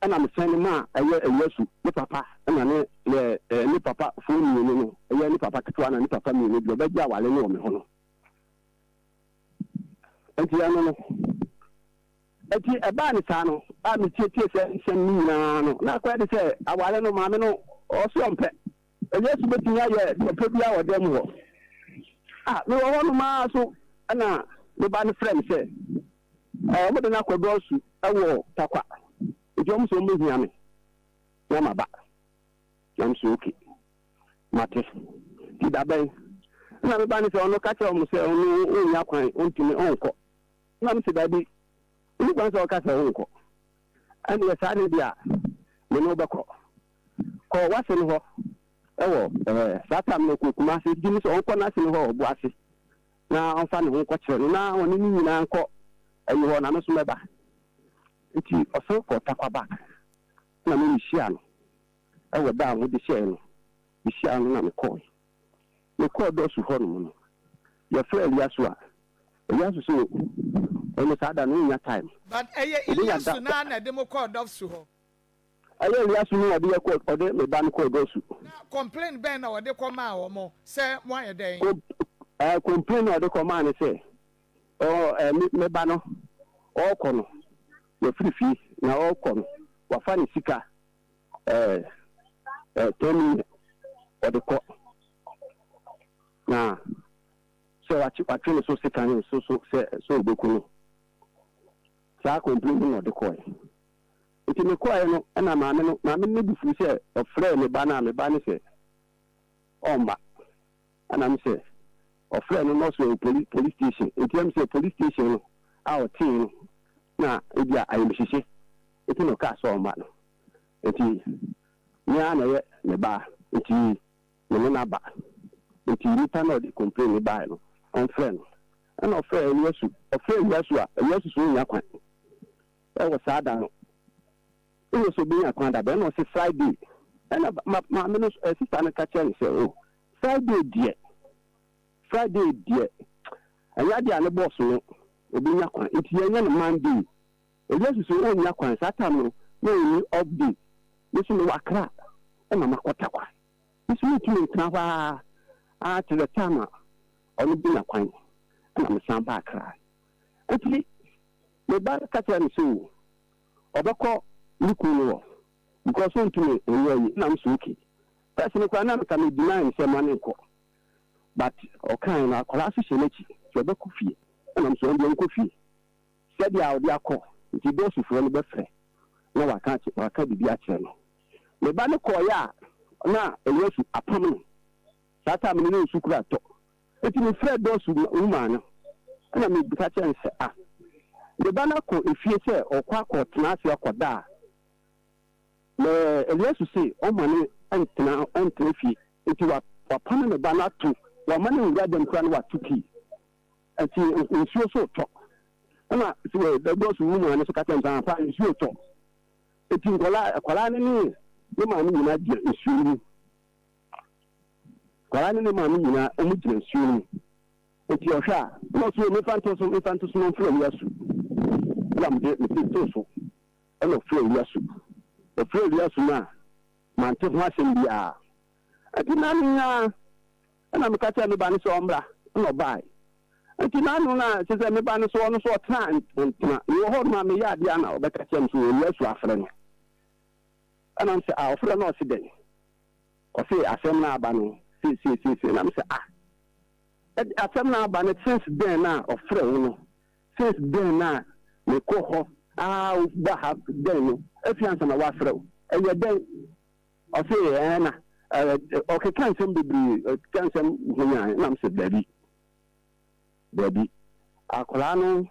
Ɛna me sɛne maa ɛyɛ Eliasu ne papa ɛna ne ne ne papa foɔ mmienu no ɛyɛ ne papa ketewa na ne papa mmienu deɛ ɔbɛgye awale no wɔ me ho no. Enti ɛno no, enti ɛbaa ne saa no, a metietie sɛ nsɛm no nyinaa no, na akɔyɛ de sɛ aware no maame no ɔse ɔmpɛ. Yesu bɛtumi ayɛ deɛ ɔpɛ biara wɔ dan mu hɔ. A mewɔ hɔ nom ara so ɛna me ba no frɛ me sɛ wɔde no akɔ dɔɔso wɔ Takwa, nti wɔn sɛ wɔbɛhia me na maba. Na me sɛ okay. Mate. Nti da bɛn? Ɛna me ba no sɛ ɔno ka kyerɛ wɔn sɛ ɔno ɔnnya kwan, ɔntumi, ɔnkɔ. Ɛna me sɛ dabi, wonni kwan sɛ ɔka sɛ wonkɔ. Ɛnneɛ saa ne deɛ a, me ne wo bɛkɔ. Kɔ w'ase no hɔ wɔ ɛɛ saa tam no kɔ Kumasi, nti me sɛ ɔnkɔ n'ase no hɔ wɔ Ɔboase na ɔmfa ne ho nkɔkyerɛ no na ɔne ne nyinaa nkɔ ɛyi hɔ na me nso mɛba. Nti ɔsan kɔɔ Tarkwa back na me mehyia no. Wɔ da a wɔde hyɛɛ no, mehyiaa no na mekɔɔe. Mekɔɔ dɔsu hɔnom no, yɛfrɛɛ Eliasu a, Eliasu se ɔno saa da no ɔnnya time. But ɛyɛ Ɔbɛnya da. Eliasu no ara na ɛde mo kɔɔ dɔsu hɔ? Ɛyɛ Eliasu no na ɔde yɛ kɔɔ, ɔde me ba no kɔɔ dɔsu. Na complain bɛn na ɔde kɔmaa wɔn sɛ moayɛ dɛn? Com, ɛɛ, complain a ɔde kɔmaa ne sɛ, ɔ, ɛɛ, me, me ba no, ɔɔkɔ no, wafiri fie, na ɔɔkɔ no, wafa ne sika. ɛɛ ɛɛ 10 million ɔde kɔ na sɛ wakye watwe ne so sekan nso so sɛ sɛ obeku no saa complain no na ɔde kɔɛ nti mekɔɛ no ɛna maame no maame no bu fuu sɛ ɔfrɛɛ me ba no a me ba no sɛ ɔmma ɛna me sɛ ɔfrɛɛ no na ɔsɛ wɔ police police station nti ɛm sɛ police station no a ɔtee no na ebi a ayɛmhyehye nti na ɔkaa sɛ ɔmma no nti me ara na ɛyɛ me ba nti me ne no aba nti nipa na ɔde complain no baeɛ no ɔmfrɛ no ɛna ɔfrɛ Eliasu ɔfrɛ Eliasu a Eliasu so ɔnnya kwan ɛwɔ saa da no ɛna ɔsɛ ɔbɛnya kwan da bɛn ɛna ɔsɛ Friday ɛna ma maame no sista no ka kyerɛ no sɛ o oh, Friday deɛ Friday deɛ ɛnyɛ adeɛ a ne bɔs no ɔbɛnya kwan nti yɛnyɛ no Monday Eliasu so onnya kwan, saa time no na onni off day, me so mewɔ Accra na makɔ Tarkwa, me so mentumi ntena hɔ ara ara till the time a ɔno benya kwan na mesan ba Accra. Nti me ba no ka kyerɛɛ me sɛ o ɔbɛkɔ ne kunu no hɔ because ontumi nyɛ ayi na me so okay. First no koraa na nka me deny no sɛ ma no nkɔ but ɔkae no akwadaa so hyɛ n'akyi sɛ ɔbɛkɔ fie ɛna me so ɔno deɛ ɔnkɔ fie. Sɛdeɛ a ɔde akɔ, nti dɔɔsofoɔ no bɛfrɛ na waka waka biribi akyerɛ no. Me ba no kɔeɛ a na Eliasu apam no. Saa time no na nsu kura tɔ. Nti mefrɛɛ dɔɔso woman no ɛna meka kyerɛɛ no sɛ ah, me ba no akɔ efie sɛ ɔkɔ akɔtena ase akɔda a, na Eliasu se ɔmma no ntena ɔntena fie. Nti wapam me ba no ato, wamma no nwura dɛm koraa na wato key. Nti nsuo so retɔ. Ɛna dɔɔso wu maa no so ka kyerɛ no sɛ ampa nsuo retɔ. Nti nkwadaa akwadaa no ne ne maame nyinaa gyina nsuo no mu. Akwadaa no ne maame nyinaa wɔn gyina nsuo no mu. Nti ɔhwɛ a ɛna ɔso mefa nto so mefa nto so na ɔmfrɛ Eliasu. Ɛna mede mede too so ɛna ɔfrɛ Eliasu. Ɔfrɛ Eliasu no a mante ho asɛm biara. Nti na ne nyinaa Ɛnna meka kyerɛɛ me ba no sɛ ɔmmra, ɛnna ɔbae. Enti n'ano no a ɛsɛ sɛ me ba no so ɔno nso ɔtena ntena. Mewɔ hɔ nom a meyɛ adeɛ a na ɔbɛka kyerɛ me sɛ Yesu afrɛ no. Ɛnna mesɛ ah ɔfrɛ no ɔse dɛn? Ɔse asɛm no aba no sei sei sei sei. Ɛnna mesɛ ah asɛm no aba no since dɛn na ɔfrɛ wo no since dɛn na mekɔ hɔ ah woba ha dɛn no afi ansa na wafrɛ wo ɛyɛ dɛn? Ɔse ɛɛ na ɔkeka nsɛm bebree, ɔkeka nsɛm honyan na mese dabi, dabi. Akwadaa no,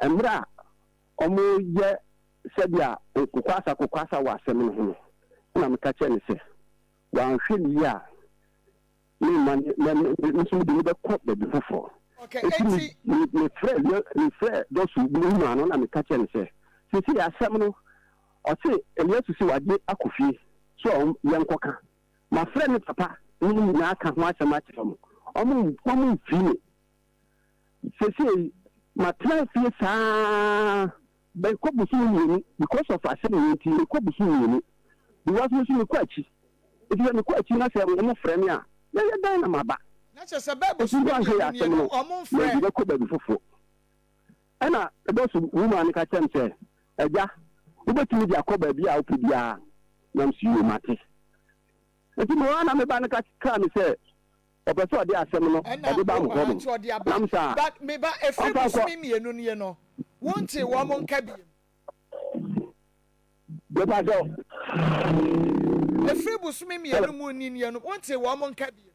mmerɛ a wɔyɛ sɛdeɛ nkokwasa kokwasa wɔ asɛm no ho no, na meka kyerɛ no sɛ wanhwɛ no yie a, Memma ne, na me, me nso mede no bɛkɔ baabi foforɔ. Okay, Enti me, enti. me, mefrɛɛ, mefrɛɛ Dɔso me wura no na meka kyerɛɛ no sɛ, seesei asɛm no, ɔse Eliasu se wagye akɔ fie, so ɔm, yɛnkɔka. Mafrɛ ne papa ne ne nyinaa aka ho asɛm akyerɛ wɔn. Wɔn, wɔn mfii me. Seesei, matena fie saa ara bɛkɔ bosome mmienu because of asɛm wei nti, mekɔ bosome mmienu. Because me nso mekɔ akyi. Nti sɛ mekɔ akyi na sɛ wɔn frɛ me a, mɛyɛ dɛn na maba? Na kyerɛ sɛ bɛɛ Nti bosome woanhwɛ yɛ mmienu nie asɛm no, no, wɔn mede mfrɛ. bɛkɔ baabi foforɔ. Ɛna ɛdɔso woman no ka kyerɛ me sɛ, Agya, wobɛtumi de akɔ baabi a wopɛ biara. Na mese, Yoo, mate. Nti mewɔ hɔ na me ba no ka kyerɛɛ me sɛ, ɔpɛ sɛ ɔde asɛm no Ɛna ɔde ba o mo hɔ aha nom. nti ɔde aba. Nam saa But me ba, ɛfiri ɔmfa nkɔ. bosome mmienu nie no, wontee wɔn nka biom? Mepa kyɛw. Ɛfiri bosome Hello. mmienu mu ni nie no, wontee wɔn nka biom?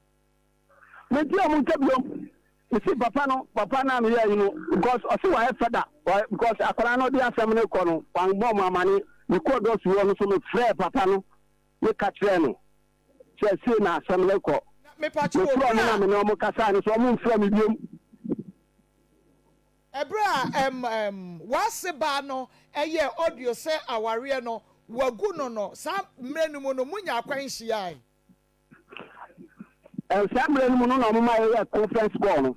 Mente wɔn nka biom. Mese papa no, papa no a meyɛ yi no, because ɔse wayɛ fada, because akwadaa no ɔde asɛm no kɔ no, wammɔ mo amane. Mekɔɔ dɔso hɔ no so mefrɛɛ papa no, meka kyerɛɛ no sɛ sei na asɛm no kɔ. Na mepakyɛw, Mefrɛ wɔ ɔmo berɛ na a me ne ɔmo kasae no so ɔmo mfrɛ me biom. Ɛberɛ a ɛm ɛm w'ase baa no yɛɛ audio sɛ awareɛ no wagu no no, saa mmerɛ no mu no monyaa kwan hyiaae? Ɛn saa mmerɛ no mu no na ɔmo ma yɛyɛɛ conference call no.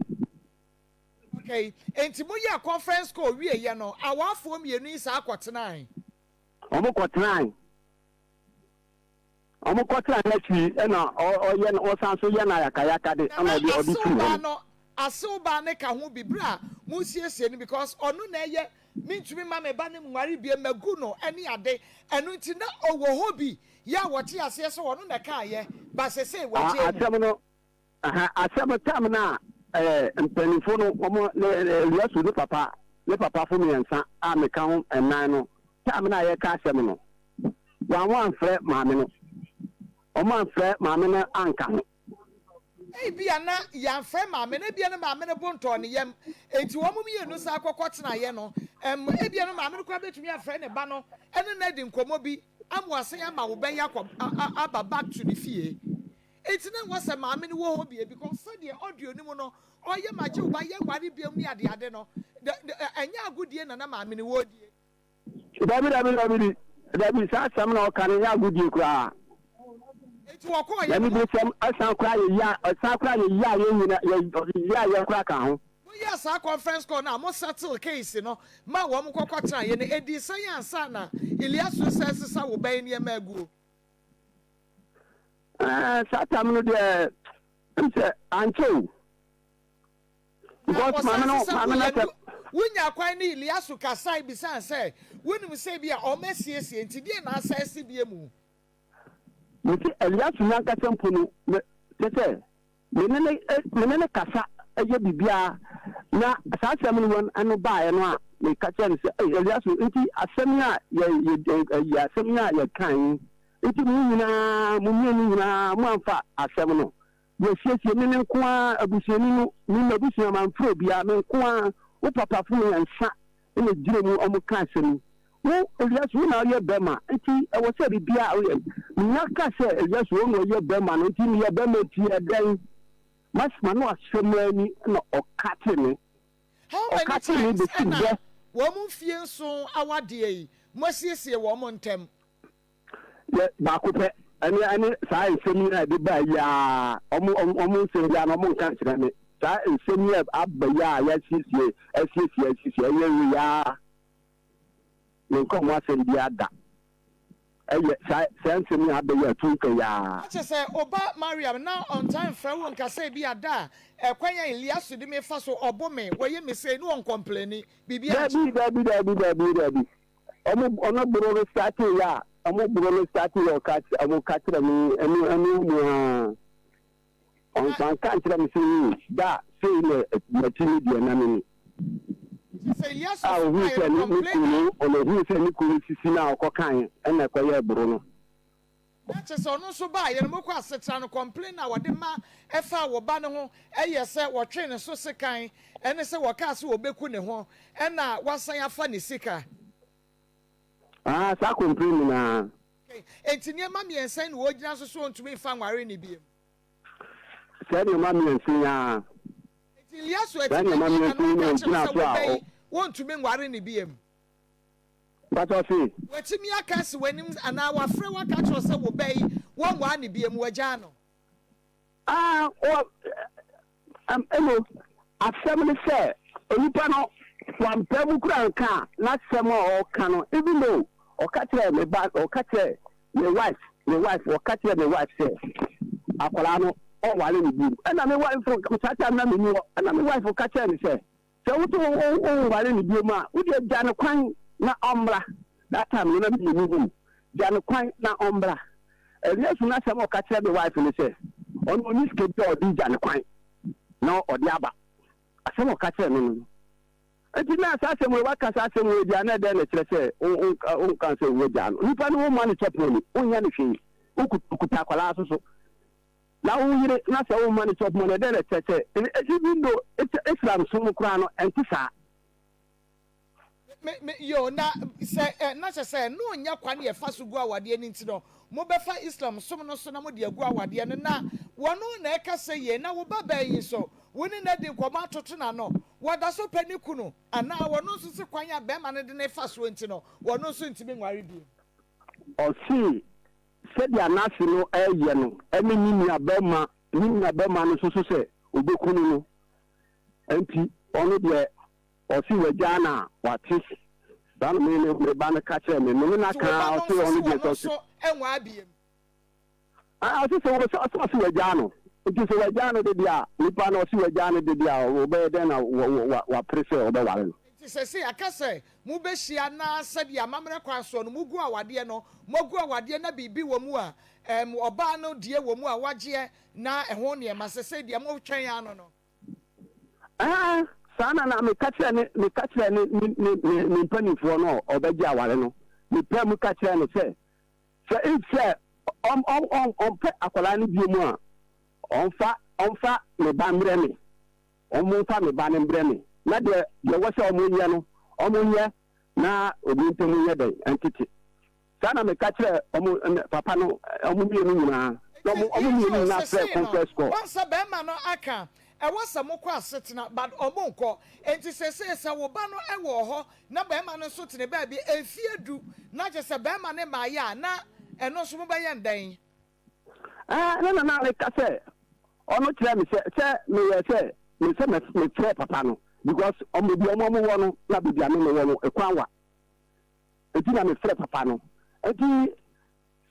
Okay, enti moyɛɛ conference call wieeɛ no awarefoɔ mmienu yi saa kɔtenae? Ɔmo kɔtenae. Ɔmo kɔtenae no akyi ɛna ɔyɛ no ɔsan so yɛ no ayakayaka de Nana ɛna ɔde ɔde asew firi hɔ baa no. no asew baa no ka ho bi bere a mosiesie no because ɔno na ɛyɛ mentumi mma me ba no nware biem magu no ɛne ade ɛno nti na ɔwɔ hɔ bi yɛ a wɔte aseɛ sɛ ɔno na ɛkaayɛ but sesei A wagyae mu. asɛm no aha asɛm tam no a ɛɛ mpanyinfo no wɔn ne Eliasu ne papa ne papafo mmiɛnsa a meka ho nnan no tam no a yɛka asɛm no wɔn wɔamfrɛ maame no wɔn amfrɛ maame no anka ho. Ebia na yɛamfrɛ maame no, ebia na maame no bo ntɔɔ ne yam, enti wɔn mmienu san kɔkɔ tenaeɛ no. Ɛm, ebia na maame no koraa bɛtumi afrɛ ne ba no ne no adi nkɔmmɔ bi ama wasan ama wo bɛn akɔ, a, a, aba back to ne fie. Enti na ɛwɔ sɛ maame no wɔ hɔ bie because sɛdeɛ audio no mu no, ɔyɛ magye wo ba, yɛnware biom ne adeade no, the, the, ɛnyɛ agodie na na maame no wɔredie. Dabi, dabi, dabi, di. Dabi, saa asɛm na ɔka no nyɛ agodie koraa. Enti wɔkɔɔ Na yɛ no. anibresɛm ɛsan koraa yɛ yia, ɛsan koraa yɛ yia yɛn nyina, yɛ yia yɛn koraa ka ho. Mo yɛɛ saa conference call no a mo settle case no ma wɔn kɔ kɔ tenaeɛ no, ɛdii sɛn ansa na Eliasu sɛ sesa wo bɛn nneɛma aguo? Ɛɛ, saa tam no deɛ, ɛm sɛ ankyɛ o. Na Because wɔsan maame no, sesa maame no guiɛ asɛm. no, wonyaa kwan ne Eliasu kasae bisaa no sɛ, Wonim sɛ ebia wɔasiesie nti, deɛn na asan asi bio mu? Mese Eliasu no ankasa mpo no, me, kyerɛ sɛ, me ne no, me ne no kasa yɛ biribiara, na saa asɛm no wɔn ano baeɛ no a, meka kyerɛɛ no sɛ, Ei, Eliasu, nti asɛm yi a yɛ, yɛ, ɛyi, asɛm yi a yɛkae yi, nti mo nyinaa, mo mmienu nyinaa, moamfa asɛm no Yɛasiesie me, me nko ara, abusuani no, me m'abusua, mamfrɛ obiara, me nko ara, wo papafo mmiɛnsa na gyina mu wɔn ka asɛm yi. Wo, Eliasu, wo na woyɛ bɛrima, nti ɛwɔ sɛ biribiara a woyɛ. Menya ka sɛ Eliasu, wo na ɔyɛ bɛrima no, nti meyɛ bɛrima nti ɛdɛn? Mas, m'ano asɛm ara ni na ɔkate me. How many Ɔkate me times bɛsi ɛna nnɛ. wɔn mfie nson awadeɛ yi, moasiesie wɔn ntɛm? Yɛ baako pɛ. Ɛne ɛne saa nsɛm yi a ɛde baa yi ara, wɔn wɔn wɔn nsɛm biara no wɔn nka nkyerɛ me. Saa nsɛm yi a aba yi a yɛasiesie asiesie asiesie ɛyɛ wei ara. Menka wɔn asɛm biara da. Ɛyɛ saa saa nsɛm yi a aba yi a ɛto nka yi ara. Na kyerɛ sɛ, wo ba Mariam, na ɔntaa mfrɛ wo nka sɛ ebia da a ɛkwan a Eliasu de me fa so, ɔbo me, wɔyɛ me sei, ne ɔnkɔmpleni, biribiara Dabi nkyerɛ. dabi dabi dabi dabi. Ɔmo ɔno boro no startee yɛ a ɔmo boro no startee yɛ ɔka ɔmo ka kyerɛ me ɛno ɛno mu aa Na ɔnka nkyerɛ me sɛ ee da sei na makyi ne deɛ na me ni kyerɛ sɛ Eliasu a nso ohuu baeɛ sɛ no ne ne complain kunu a. no ɔno ohuu sɛ ne kunu sisi no a ɔkɔ kaeɛ ɛna ɛkɔyɛɛ boro no. Na kyerɛ sɛ ɔno nso baeɛ no mokɔ asetra no complain a wɔde ma ɛfaa wo ba no ho yɛ sɛ wɔtwee ne so sekan ɛne sɛ wɔkaa sɛ wɔbɛku ne ho ɛna wasan afa ne sika. Ah saa complain no naa. Okay, enti nneɛma mmiɛnsa yi na wɔgyina so sɛ ɔntumi mfa nware no biom. Saa nneɛma mmiɛnsa yi ara. Enti Eliasu Saa atumi nneɛma abue mmiɛnsa n'ano yi na aka akyerɛ wo ɔgyina sɛ so wo a ba ɔ. yi, wontumi nware no biom? Mpakyɛ ɔse. Watumi aka asi w'anim anaa wafrɛ wo aka akyerɛ wo sɛ wo ba yi, wonware no biom, wagyaa no? Ah, wɔ, ɛm, ɛno, asɛm ne sɛ, onipa no, wampɛ mu kura nka a, n'asɛm a ɔka no, even though ɔka kyerɛ me ba, ɔka kyerɛ me wife, me wife, ɔka kyerɛ me wife sɛ, akwadaa no, ɔnware no bio. Ɛna me wife, saa time na menni hɔ, ɛna me wife ka kyerɛ no sɛ, Sɛ wo so wonware no bio a, wo deɛ gya no kwan na ɔmmra. That time no na me nni home. Gya no kwan na ɔmmra. Eliasu n'asɛm a ɔka kyerɛ me wife ne sɛ, ɔno ɔnni sika bi a ɔde gya no kwan na ɔde aba. Asɛm a ɔka kyerɛ me no no. Nti na saa asɛm wei, waka saa asɛm wei deɛ a, na ɛdɛn na ɛkyerɛ sɛ wonka sɛ woagyaa no? Nipa no womma no chop money, wonyɛ no hwee, wokuta akwadaa nso so. Na wo yere na sɛ womma no chop money ɛdɛn na ɛkyerɛ sɛ even though Islam som koraa no ɛnte saa. Me me yoo na sɛ ɛ na kyɛ sɛ no nyɛ kwan yɛ fa so gu awadeɛ no nti no mo bɛ fa Islam som no so na mo de agu awadeɛ no na wɔno na ɛka sɛ yie na wo ba baa yi nso wo ne no adi nkɔmɔ atoto n'ano wɔda so pɛ ne kunu anaa wɔno nso se kwan a bɛɛma no de no fa soɔ nti no wɔno nso ntumi nware bio. Ɔse Sɛdeɛ n'ase no reyɛ no ne ne nuabarima, ne nuabarima no nso so sɛ ɔbɛku no no nti, ɔno deɛ ɔse wagyaa no a, wate. Saa na me ne me ba no ka kyerɛɛ me. Me ne no Nti aka wo ba ara, no ɔse nso ɔno se deɛ wɔno sɛ ɔse. nso nwaa biem? Ah, ɔse sɛ ɔse ɔse ɔse wagyaa no. Nti sɛ wagyaa no de deɛ a, nipa no ɔse wagyaa no de deɛ a, ɔbɛyɛ dɛn na wapere sɛ ɔbɛware no? Enti seesei aka sɛ mobɛhyia na sɛdeɛ amammerɛ kwan soɔ no mogu awadeɛ no, moagu awadeɛ na biribi wɔ mu a, ɛɛm, ɔbaa no deɛ wɔ mu a wagyeɛ na ɛho nneɛma, seesei deɛ motwɛn ara no no. Ɛɛ, saa na na meka kyerɛɛ ne, meka kyerɛɛ ne, ne, ne, ne, ne mpanimfoɔ no a ɔbɛgye aware no. Mepaa mu ka kyerɛɛ no sɛ, sɛ if sɛ ɔm, ɔm, ɔm, ɔmpɛ akwadaa no bio mu a, ɔmfa, ɔmfa ne ba mmerɛ me. Wɔmfa me ba no mbrɛ me, na deɛ deɛ ɛwɔ sɛ wɔyɛ no, wɔnyɛ, na obi ntam nyɛ dɛn ntete. Saa na meka kyerɛɛ wɔn, papa no, wɔn mmienu nyinaa, na Nti wɔn wɔn mmienu Israel nyinaa frɛɛ sesei no conference call. wahu sɛ bɛɛma no aka ɛwɔ sɛ mokɔ asetena but ɔmo nkɔ nti sesei sɛ wo ba no wɔ hɔ na bɛɛma no nso tene baabi mfie du na kyesɛ bɛɛma no mmaeɛ a na ɛno nso mobɛyɛ no dɛn? Ɛɛ, ne nana reka sɛ ɔno kyerɛ me sɛ sɛ meyɛ sɛ me sɛ mefrɛ papa no because ɔmo baabi ɔmo ɔmo wɔ no na baabi a me mewɔ no ɛkwan wa nti na mefrɛ papa no nti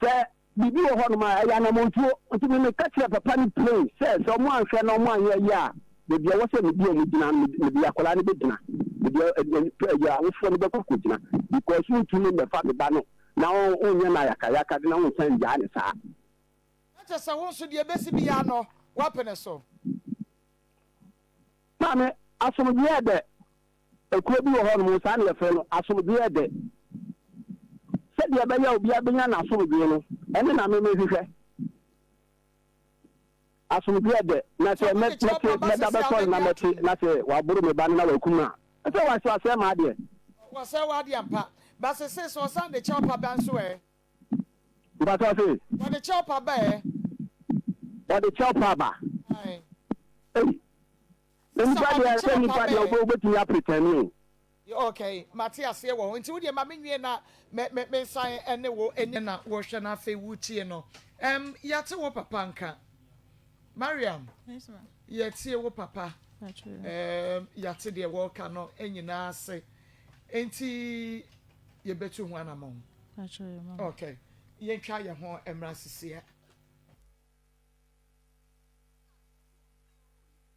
sɛ biribi wɔ hɔnom a ɛyɛ anammɔntuo nti me meka kyerɛ papa no plain sɛ sɛ ɔmo anhwɛ na ɔmo anyɛ yie a baabi a ɛwɔ sɛ mede ɔmo gyina no mede akwadaa no bɛgyina mede ɛyɛ awofoɔ no bɛkɔ akɔgyina because wontumi mmɛfa me ba no na wonyɛ no ayakayakade na wonsan ngyaa no saa. Na kyerɛ sɛ wo nso deɛ ɛbɛsi biara no woapene so. Maame, asomdwoeɛ dɛ. Ekuro bi wɔ hɔnom, saa na yɛfrɛ no, asomdwoeɛ dɛ. Sɛdeɛ ɛbɛyɛ a obiara bɛnya n'asomdwoeɛ no, ɛno na me mehwehwɛ. Asomdwoeɛ dɛ. Na sɛ mɛ, mɛte, mɛda bɛsɔre na mɛte, na sɛ waboro me ba no na wakum no a, ɛsɛ wasɛ, wasɛe m'adeɛ. Wasɛe w'adeɛ ampa. But sesei sɛ ɔsan de kyɛw pa ba nso ɛ? Mpakyɛw se? Wɔde kyɛw pa ba ɛ? Wɔde kyɛw pa ba? Ae. Ei, na Sɛ nipa ɔde deɛ, sɛ kyɛw pa nipa ba deɛ ɛ? wobɛtumi apretɛne o. Ok, mate aseɛ wɔ ho. Nti wo deɛ ma me nwie na me me me nsan ne wo ɛni. Na wohwɛ na afei wotie no. Ɛm, yɛate wo papa nka. Mariam, yɛtie wo papa. Ɛm, yɛate deɛ wɔreka no nyinaa ase. Nti yɛbɛtu ho anamɔn. Ok, yɛntwa yɛn ho mmra sisiɛ.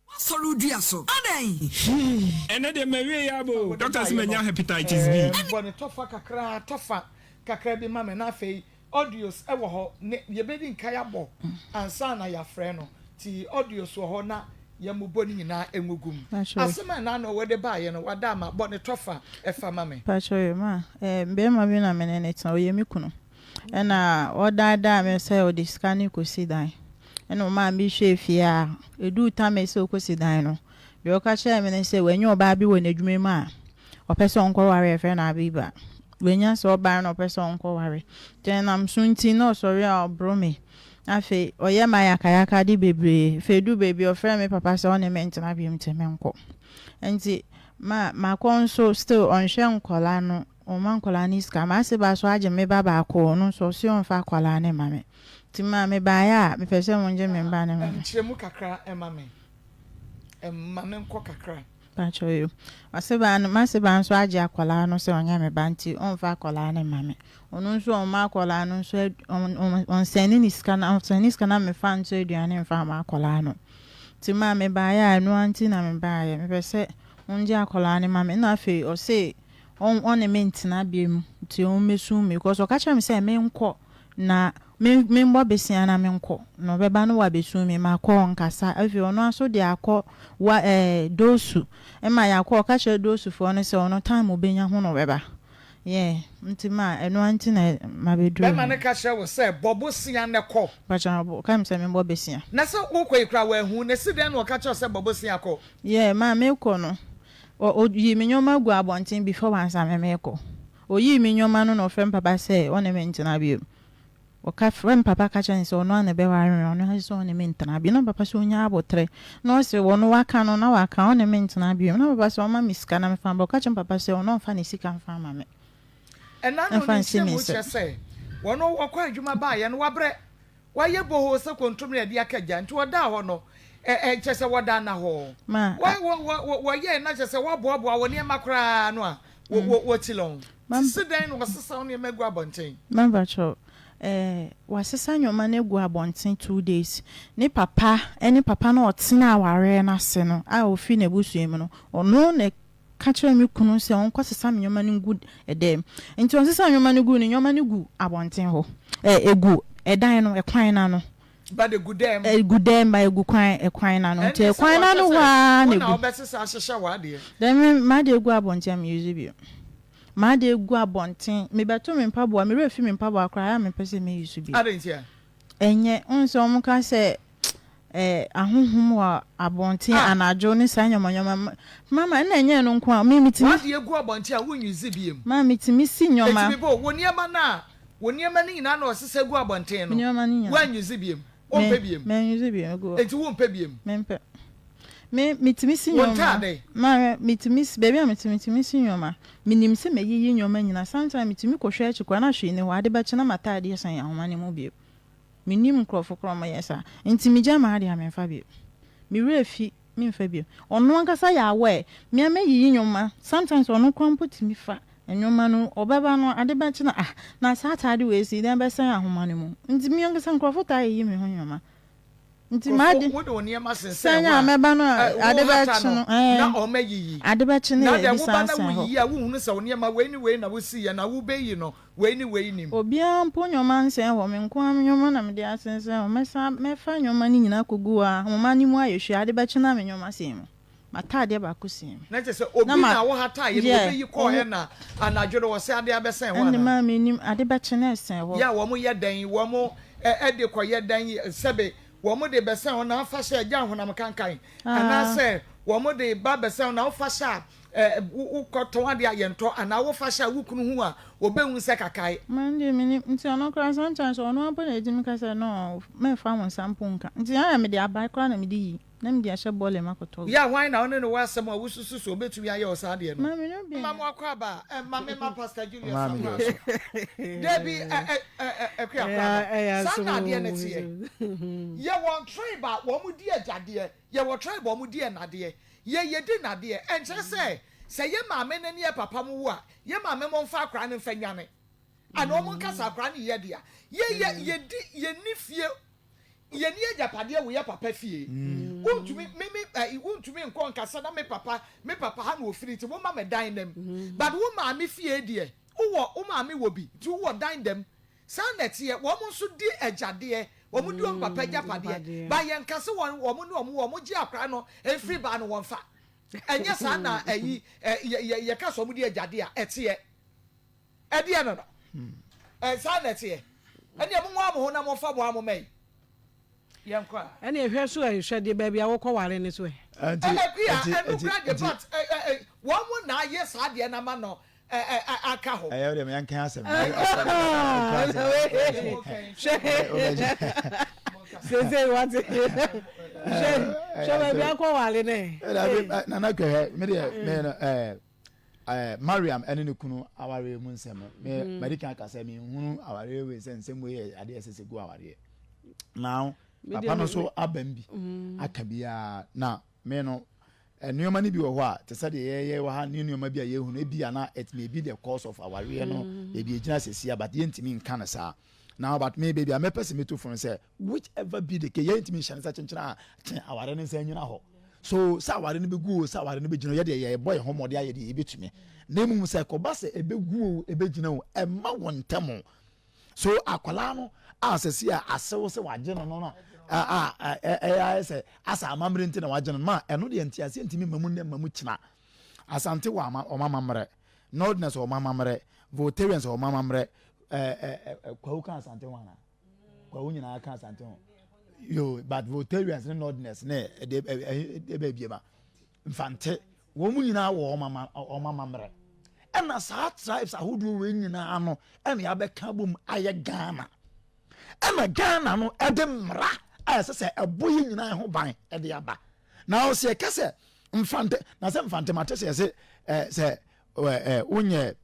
Woasɔre wo dua so adɛn? Ɛnɛ deɛ mawie yɛ aba o. Doctor se manya Ɛɛm hepatitis B. bɔ ne tɔfa kakra tɔfa kakra bi ma me na afei audios wɔ hɔ ne yɛbɛdi nkae abɔ ansa na yɛafrɛ no nti audios wɔ hɔ na yɛmmobɔ ne nyinaa ngugu mu. Asɛm a Nano wode baeɛ no wada ama bɔ ne tɔfa fa ma me. Pakyɛ yo ma eh, bɛrima bi na me ne no tena ɔyɛ me kunu ɛna ɔdaadaa me sɛ ɔde sika no kɔsi dan Ɛna ɔmaa me hwɛɛ fie a ɛduu tam a ɛsɛ sɛ ɔkɔsi dan no, deɛ ɔka kyerɛɛ me ne sɛ wanya ɔbaa bi wɔ n'adwuma mu a ɔpɛ sɛ ɔnkɔware a yɛfrɛ no Abiba. Wanya saa ɔbaa no na ɔpɛ sɛ ɔnkɔware. Nti ɛnam so nti na ɔsɔre a ɔboro me. Afei ɔyɛ me ayakayakade bebree. Afei eduu baabi ɔfrɛɛ me papa sɛ ɔne me ntena biom nti menkɔ. Nti ma makɔ nso still ɔnhwɛ nkwadaa no, ɔmma nkwadaa no sika. M'ase ba nso agye me ba baako, ɔno nso ɔse ɔmfa akwadaa no mma me. Nti ma mebaeɛ a mepɛ sɛ mongye me mma no ma me. Kyerɛ mu kakra ma me. Ma no nkɔ kakra. Mpakyɛw yo. M'asebaa no m'asebaa nso agye akwadaa no sɛ ɔnyɛ me ba nti ɔmfa akwadaa no mma me. Ɔno nso ɔmma akwadaa no nso ad ɔn ɔn ɔnsɛne ne sika na ɔnsɛne sika na mefa ntɔ aduane mfa mma akwadaa no. Nti maa mebaeɛ a ɛno ara nti na mebaeɛ. Mepɛ sɛ ɔngye akwadaa no ma me. Ɛna afei ɔse ɔn ɔne me ntena biom nti ɔmmɛsum me because ɔka kyerɛɛ me sɛ menkɔ na Me membɔ besia na menkɔ na ɔbɛba na wabesu me makɔ ɔnkasa afei ɔno ara nso de akɔ wa ɛɛ doosu ma yɛakɔ ɔka kyerɛ doosufoɔ no sɛ ɔno time ɔbɛnya ho na ɔbɛba yeah nti ma ɛno ara nti na mabɛduru Bɛrima no ka kyerɛ wo sɛ bɔ bosea na kɔ. Mpakyɛ ɔka me sɛ membɔ besia. Na sɛ wokɔ yi koraa wanhu na ɛsi dɛn na ɔka kyerɛ wo sɛ bɔ bosea kɔ? Yeah ma mekɔ no ɔ ɔyii me nneɛma guu abɔnten before ansa me mekɔ. Oyii me nneɛma no na ɔfrɛɛ me papa sɛ ɔne me ntena bio. Ɔka frɛɛ me papa ka kyerɛɛ no sɛ ɔno ara na ɛbɛware me, ɔno ara sɛ ɔne me ntena bio. Na me papa sɛ ɔnya aboterɛ. Na ɔse ɔno waka no na waka ɔne me ntena bio. Na me papa sɛ ɔmma me sika na memfa mma. Ɔka kyerɛɛ me papa sɛ ɔno ɔmfa ne sika mfa mma me. Ɛna no Mfa ne nsi me nkyerɛmu nsam. kyerɛ sɛ wɔn wɔkɔ adwuma baeɛ no wabrɛ. Wayɛ bohoo sɛ kontomire a yɛde aka gya. Nti wɔdaa hɔ no, ɛ ɛ kyerɛ sɛ wɔda nnahɔɔ. Ma Wɔ wɔ wɔ wɔ wɔyɛe na kyerɛ sɛ wɔaboaboa wo nneɛma koraa no a, wɔ wɔ wɔkyilɔn. Ma Te se dɛn na wɔsesa wo nneɛma gu abɔnten? Mepakyɛw, eh, wɔasesa nneɛma no agu abɔnten 2 days. Ne papa ne papa no a ɔtenaa awareɛ no ase no a ɔfiri n'abusua mu no, ɔno na ka kyerɛɛ me kunu sɛ ɔnkɔsesa me nneɛma no ngu dan mu. Nti ɔsesaa nneɛma no guu no, nneɛma no gu abɔnten hɔ. Ɛ, egu ɛdan no, ɛkwan no ano. But egu dan mu. Egu dan mu, but egu kwan, ɛkwan no ano. Nti Ɛnde sɛ ɛkwan no wɔhwɛ ano hɔ sɛ ara wo na na egu. wobɛsesa ahyehyɛ w'adeɛ. Dɛn me, m'adeɛ gu abɔnten a me use bio. M'adeɛ gu abɔnten, mebɛto me mpaboa, me werɛ fi me mpaboa koraa, ɛyɛ a mempɛ sɛ me use bio. Adɛn ntia? Ɛnyɛ, wohu sɛ wɔka sɛ eh, ahonhom wɔ abɔnten Ah! anadwo ne saa nneɛma nneɛma. Mama, ɛna ɛnyɛ ɛno nko a, me metumi. W'adeɛ gu abɔnten a wonuse biom. Ma metumi si nneɛma. Enti mebɔ wo nneɛma no a, wo nneɛma no nyinaa na ɔsesa gu abɔnten no, Me nneɛma no nyinaa. woanuse biom, wompɛ biom. Manuse biom, egu hɔ. Enti wompɛ biom. Mempɛ. Me, metumi si Wo nneɛma. ntaade? Ma, metumi si, baabi a mete, metumi si nneɛma. Menim sɛ mayiyi nneɛma nyinaa. Sometimes metumi kɔhwɛ akyi koraa na hwee nni hɔ. Ade bɛkye na m'ataadeɛ sɛn ahoma no mu bio. Mennim nkurɔfo koraa a wɔyɛ saa. Nti megyae m'ade a memfa bio. Me werɛ fi, memfa bio. Ɔno ankasa yɛ aware. Me ara mɛyiyi nneɛma. Sometimes ɔno koraa mpo tumi fa nneɛma no, ɔbɛba no ade bɛkye no ah, na saa ataade wei si dɛn bɛsɛn ahoma no mu. Nti me ankasa nkurɔfo taa yiyi me ho nneɛma. Nti m'ade Nkurɔfo, wode wo nneɛma sensɛn sɛn hɔ a a, mɛba no a ɛ, ade wohata bɛkye no no na ɛɛ, wɔayiyi. ade bɛkye no Na yɛ dɛn, ebi woba san na sɛn hɔ. woyiyi a, wonhunu sɛ wo nneɛma wei ne wei na wosiiɛ na wobɛyi no Wei ne wei nim. Obiara mpo nneɛma nsɛn hɔ, me nko ara me nneɛma na mede asensɛn hɔ. Mɛsan mɛfa nneɛma no nyinaa akɔgu hɔ a, nhoma no mu ayɛ hwee, ade bɛkye na me nneɛma sɛn mu. M'ataadeɛ baako sɛn mu. Na kyerɛ sɛ Na obi ma na wohataeɛ no yeah, ɔbɛyi kɔeɛ ɔmo. na anadwo no wɔsɛ adeɛ abɛsɛn hɔ Ɛnde anaa? maa mennim, ade bɛkye na ɛsɛn hɔ. Yɛ a wɔn yɛ dɛn, wɔn de kɔyɛ dɛn, sɛbe wɔn de bɛsɛn hɔ na afa hyɛ agya honam kankan, Ah. anaasɛ wɔn de ba bɛsɛn hɔ na wofa hyɛ a Ɛ, wo, wokɔtɔn adeɛ a yɛntɔ, anaa wofa hyɛ a wo kunu hu a, ɔbɛhu sɛ kakae. Man deɛ mennim, nti ɔno koraa sometimes ɔno ara mpo na ɛtumi ka sɛ no mɛmfa wo nsa mpo nka, nti ayɛ a mede abae koraa na mede yi na mede ahyɛ bɔɔla mu akɔtɔ. Yɛ a hwan na wo ne no wɔ asɛm a wosusu sɛ ɔbɛtumi ayɛ wo saa adeɛ no? Ma me no bi Ma nyɛ. mo akwaaba, ɛ, ma me ma Pastor Julius Maame akwaaba. Joshua. Dabi, ɛ, ɛ, ɛ, ɛ, Akua akwaaba. Saa na adeɛ no teɛ. Yɛwɔ tribe a wɔn di agyadeɛ, yɛwɔ tribe a wɔn di ɛnadeɛ. Yɛ yɛdi nnadeɛ. Ɛnkyerɛ sɛ, sɛ yɛ maame no ne yɛ papa mo wo a, yɛ maame mo mfa akwadaa no mfa nnwane. Anaa wɔn nka sɛ akwadaa no yɛ dea. Yɛ yɛ yɛdi yɛnni fie, yɛnni agyapadeɛ wɔ yɛ papa fie. Wontumi, me me ɛ, wontumi nkɔ nka sɛ na me papa, me papa ha na ɔfiri nti momma me dan nam. But wo maame fie deɛ, wowɔ, wo maame wɔ bi, nti wowɔ dan dam. Saa na ɛteɛ, wɔn nso di agyadeɛ, wɔn di wɔn papa agyapadeɛ, but yɛn nka sɛ wɔn wɔn ne wɔn wɔn gye akwadaa no mfiri baa no wɔn fa, ɛnyɛ saa na ɛyi ɛ yɛ yɛ yɛka sɛ wɔn di agyadeɛ a ɛteɛ, ɛdeɛ no no, ɛ saa na ɛteɛ, ɛnneɛ mo nwa mo ho na mo nfa mo ara mo mma yi, yɛn kɔ a. Ɛne hwɛ so ɛ hwɛ deɛ baabi a wokɔ ware no so ɛ. Nti Ɛ ɛkuya nti ɛno nti kura deɛ nti. but ɛ ɛ wɔn mo na ayɛ saa deɛ no ama no. aka hɔ. Ɛyɛ deɛ yɛnka asɛm. Sese wate hwɛ hwɛ baabi akɔ wale ne. Nana kɛhɛ me deɛ me no ɛɛ ɛɛ Mariam ɛne ne kunu awareɛ mu nsɛm no me mm. mɛdi kan kasa mi nhunu awareɛ wei sɛ nsɛm wei yɛ adeɛ ɛsɛ sɛ gu awareɛ. Now papa no so abɛn bi mm. aka biara na me no Nneɛma no bi wɔ hɔ a, te sɛ deɛ yɛyɛ wɔ ha ne nneɛma bi a yɛhu no, ebi a na it may be the cause of awareɛ no mm. baabi egyina sɛsi a, but yɛntumi nka no saa. Now, but me baabi a mɛpɛ sɛ metu fo no sɛ, whichever be the case, yɛntumi nhyɛ no sɛ kyenkyena a kyen awareɛ no nsa nyina hɔ. So sɛ awareɛ no bɛgu o, sɛ awareɛ no bɛgyina o, yɛdeɛ yɛbɔ yɛn ho mmɔden ayɛ deɛ yɛbɛtumi. Na mmom sɛ ɛkɔba sɛ ɛbɛgu o, ɛbɛgyina o, ɛmma wɔn ntam o. So akwadaa no a sɛsi a asew sɛ wagye no no na a a ɛyɛ ayɛ sɛ asa amammerɛ nti na wagye no ma ɛno deɛ nteaseɛ ntumi mma mu nnɛ mma mu kyena. Asante wɔ ama wɔn amammerɛ, Northerners wɔ wɔn amammerɛ, Voltarians wɔ wɔn amammerɛ, ɛɛ ɛɛ Kwawu ka Asante ho anaa? Kwawu nyinaa ka Asante ho. Yo, but Voltarians ne Northerners ne ɛde ɛɛ ɛbɛ bie ma. Mfante, wɔn nyinaa wɔ wɔn amammerɛ. Ɛna saa tribes ahodoɔ wei nyinaa no ɛna yɛabɛka bom ayɛ Ghana. Ɛna Ghana no ɛde mmara a ɛsɛ sɛ ɛbɔ yɛn nyinaa ho ban ɛde aba. Na ɔsɛ yɛka sɛ Mfante, na sɛ Mfante mate sɛ yɛsɛ ɛɛ sɛ ɛɛ wonyɛ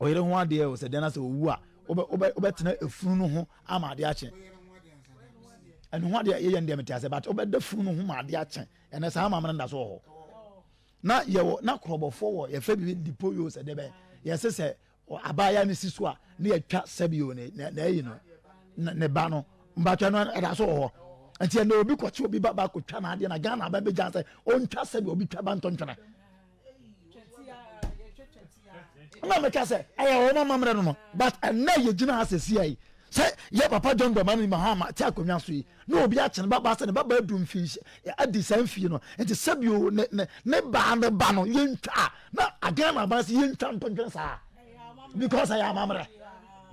ɔyere ho adeɛ o sɛ deɛ na sɛ owu a wobɛtena efunu no ho ama adeɛ akye. Ɛno ho adeɛ yɛyɛ no deɛ mete ase but wobɛda funu no ho ma adeɛ akye. Ɛnɛ saa amammerɛ no da so wɔ hɔ. Na yɛwɔ na korɔbɔfoɔ wɔ yɛfrɛ biribi dipoyo sɛ deɛ bɛn yɛse sɛ abaayewa no si so a ne yɛtwa sɛbio ne na ayi no ne ba no mbatwa no ɛda so wɔ hɔ nti ɛnɛ obi kɔkye obi ba ba kɔtwa n'adeɛ na Ghana aba bɛgya sɛ ɔntwa sɛbi obi twa ba ntɔntwene na meka sɛ ɛyɛ wɔn amammerɛ no no but ɛnɛ yɛgyina ha sɛsi yi sɛ yɛ papa John Dramani Mahama te akonnwa so yi na obi akye ne babaa sɛ ne babaa adu mfinhyia adi saa mfie no nti sɛbio ne ne ne baa ne ba no yɛntwa na Ghana aban sɛ yɛntwa ntɔntwene saa because ɛyɛ amammerɛ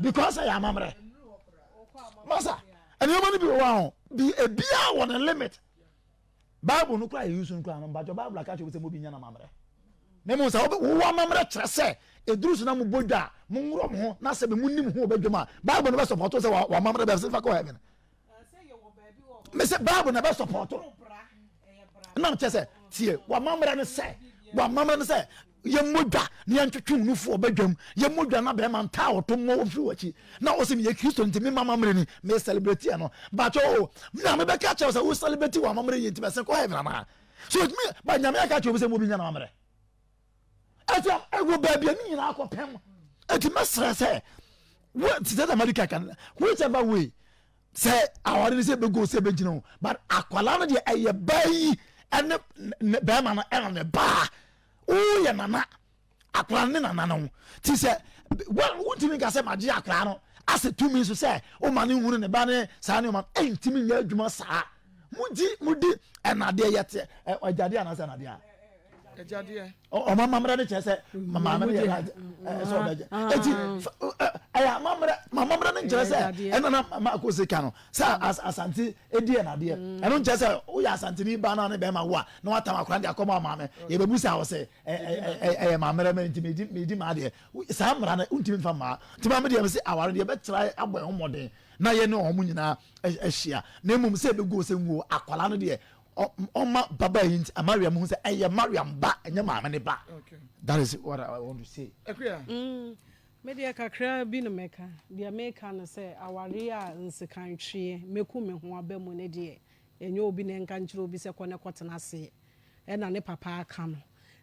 because ɛyɛ amammerɛ masa nneɛma no bi wɔ hɔ a bi ebiara wɔ ne limit. Bible no koraa yɛ use no koraa no mpakyɛ Bible aka kyerɛ sɛ mo bi nya na amammerɛ na mmom sɛ wowɔ amammerɛ kyerɛ sɛ ɛduru so na mobɔ dwa a monworɔ mo ho na sɛ mo nim ho wɔbɛdwam a Bible no bɛsɔpɔto sɛ wamammerɛ bɛsɛ fa kɔ heaven mesɛ Bible na bɛsɔpɔto nam kyerɛ sɛ tie wamammerɛ no sɛ wamammerɛ no sɛ Yɛmmɔ dwa na yɛntwetwe wo nufu wɔ badwam. Yɛmmɔ dwa na bɛrima ntaa ɔto mmɔ wo mfiri w'akyi. Na ɔsɛ meyɛ Kristo nti me mamammerɛ ni, me celebrate ɛno. But oh, Nyame bɛka kyerɛ wo sɛ wo celebrate wɔ amammerɛ yie nti bɛsen kɔ heaven anaa? So it mean, but Nyame aka kyerɛ obi sɛ mo bi nya n'amammerɛ. Ɛti ɛwɔ baabi a ne nyinaa kɔ pɛm. Ɛti mɛsrɛ sɛ, te sɛ America kan, whichever way, sɛ aware no sɛ ɛbɛgu sɛ ɛbɛgyina o but akwalaa no deɛ ɛyɛ baa yi ɛne ne bɛrima no ɛna ne baa woyɛ nana akwalaa no ne nana no ho ti sɛ wontumi nka sɛ magye akwalaa no asɛ tumi so sɛ woma no nhunu ne ba ne saa ne ɔma ɛntumi nyɛ adwuma saa mudi mudi ɛnadeɛ yɛte agyadeɛ anaasɛ ɛnadeɛ a Agyadeɛ. Ɔmo amammerɛ no kyerɛ sɛ maame no yɛ sɛ ɔbɛgye. Eti ɛyɛ amammerɛ amammerɛ no nkyerɛ sɛ ɛna na maako se ka no sɛ asante edi ɛnadeɛ. Ɛno nkyerɛ sɛ woyɛ asanteni ba na ne bɛrima wo a na watam akora de akɔma maame. Yɛbɛbu sa wɔ sɛ ɛyɛ mammerɛ mɛ nti medi medi maa deɛ saa mmara no wontumi nfa mmaa. Nti maame deɛ mese aware deɛ bɛtra abɔ ɛho mmɔden na yɛ ne ɔmo nyinaa ahyia na mmom sɛ ɛbɛguo sɛ nguo akwadaa no deɛ ɔma babaa yi nti Mariam hu sɛ ɛyɛ Mariam ba ɛnyɛ maame ne ba that is what I want to say. Akuya. Mm, me deɛ kakra bi na mɛka. Deɛ meka no sɛ awareɛ a nsekantweɛ mɛku me ho aba mu no deɛ ɛnyɛ obi na ɛnka nkyerɛ obi sɛ kɔ ne kɔtena aseɛ ɛna ne papa aka no.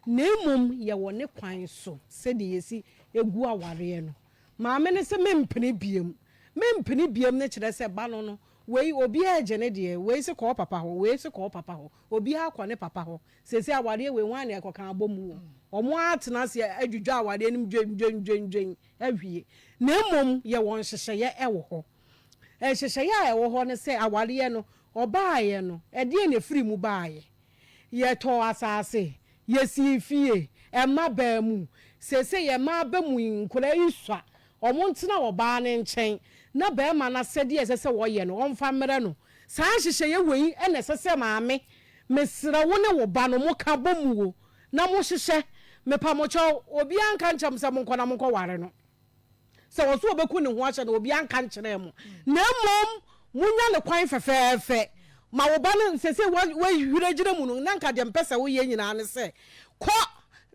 Na mmom yɛwɔ ne kwan so sɛdeɛ yɛsi gu awareɛ no. Maame no se mempene biom. Mempene biom no kyerɛ sɛ ba no no Wei, obiara regye ne deɛ, wei se kɔ wo papa hɔ, wei se kɔ wo papa hɔ, obiara kɔ ne papa hɔ. Seesei awareɛ wei, hwan na ɛkɔka abɔ mu o? Wɔn ara atena ase adwidwa awareɛ no mu dwendwendwendwen awie. Na mmom yɛwɔ nhyehyɛeɛ wɔ hɔ. Nhyehyɛeɛ a ɛwɔ hɔ ne sɛ awareɛ no, ɔbaeɛ no, ɛdeɛn na ɛfiri mu baeɛ? Yɛtɔɔ asase, yɛsii fie, mma baa mu. Seesei yɛn mma aba mu yi, nkwadaa yi sua. Wɔntena ɔbaa no nkyɛn na barima no asɛdeɛ a ɛsɛ sɛ ɔyɛ no, ɔmfa mmrɛ no. Saa nhyehyɛeɛ wei na ɛsɛ sɛ maame, mesrɛ wo ne wo ba no, moka bɔ mu o, na mohyehyɛ. Mepa mo kyɛw, obiara nka nkyerɛ mo sɛ monkɔ na monkɔware no. Sɛ ɔso ɔbɛku ne ho ahyɛ no, obiara nka nkyerɛɛ mo. Na mmom monya no kwan fɛfɛɛfɛ. Ma wo ba no, seesei wahwiri agyina mu no, na nka deɛ mepɛ sɛ woyɛ nyinaa ne sɛ, kɔ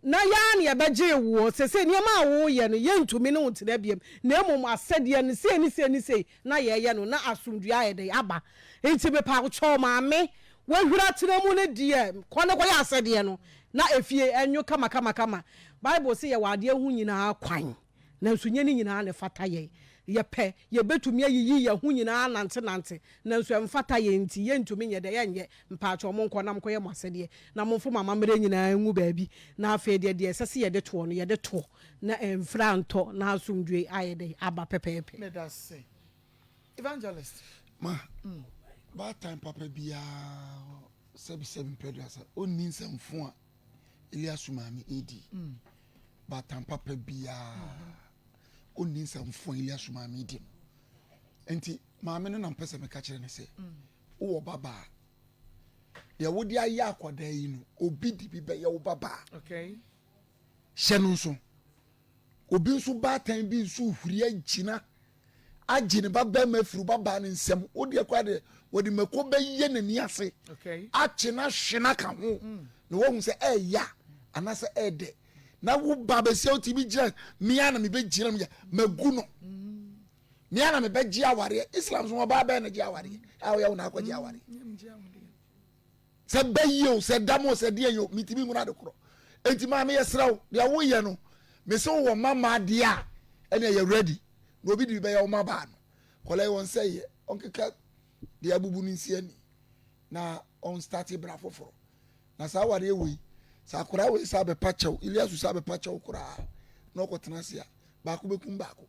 na yɛ ara na yɛbɛgye woɔ. Seesei nneɛma a woreyɛ no, yɛntumi ne wo ntena biom, na mmom asɛdeɛ no, sei ne sei ne sei na yɛyɛ no, na asomdwoeɛ ayɛ dɛn? Aba. Enti mepa wo kyɛw, maame, wahwiri atena mu no deɛ, kɔ na kɔyɛ asɛdeɛ no, na efie ɛnwo kamakamakama. Bible se yɛwɔ adeɛ ho nyinaa kwan, nanso nyɛ ne nyinaa na ɛfata yɛn. Yɛpɛ, yɛbɛtumi ayiyi yɛn ho nyinaa anantenante, nanso ɛmfata yɛn nti, yɛntumi nyɛ dɛ, yɛnyɛ. Mpaakyɛw, monkɔ na monkɔyɛ mo asɛdeɛ, na momfa mo amammerɛ nyinaa ngu baabi, na afei deɛ, deɛ ɛsɛ sɛ yɛde toɔ no, yɛde toɔ, na amfiri antɔ, na asomdwoeɛ ayɛ dɛ, aba pɛpɛɛpɛ. Medase. Evangelist. Ma, baatan papa biara, sɛbisɛbi mpɛduasa, ɔnni nsɛmfo a Eliasu maame redi. Baatan papa biara ɔnni nsɛmfo a Eliasu maame redi no. Nti maame no na mpɛ sɛ meka kyerɛ no sɛ wowɔ babaa deɛ wode ayɛ akwadaa yi no obi de bi bɛyɛ wo babaa. Hyɛ no nso obi nso baatan bi nso huri agyina agye ne ba bɛrima afiri ba baa ne nsam wo deɛ koraa deɛ wɔde mako bɛyɛ n'ani ase akye no ahwe no aka ho mm. na wɔhu sɛ ɛɛya anaasɛ ɛɛdɛ na wo ba bɛsia wotumi gyina mea na mebɛgyina mu yɛ magu no mm. mea na mebɛgye awareɛ islam so ɔbaa bɛɛ na gye awareɛ a woyɛ wo na akɔgye awareɛ Sɛ bɛ yie o, sɛ dam o, sɛ deɛn o, mentumi nhunu ade korɔ. Enti maame yɛsrɛ wo, deɛ woyɛ no, mese wowɔ mma mmaa deɛ a, ɛnneɛ yɛ ready na obi de bi bɛyɛ wo mmabaa no. Akwadaa yi ɔnsɛeɛ, ɔnkeka deɛ abubu no nsi ani na ɔnstarte bra foforɔ. Na saa awareɛ wei, sɛ akwadaa wei saa bɛpa kyɛw, Iliasu saa bɛpa kyɛw koraa na ɔkɔtena ase a, baako bɛkum baako.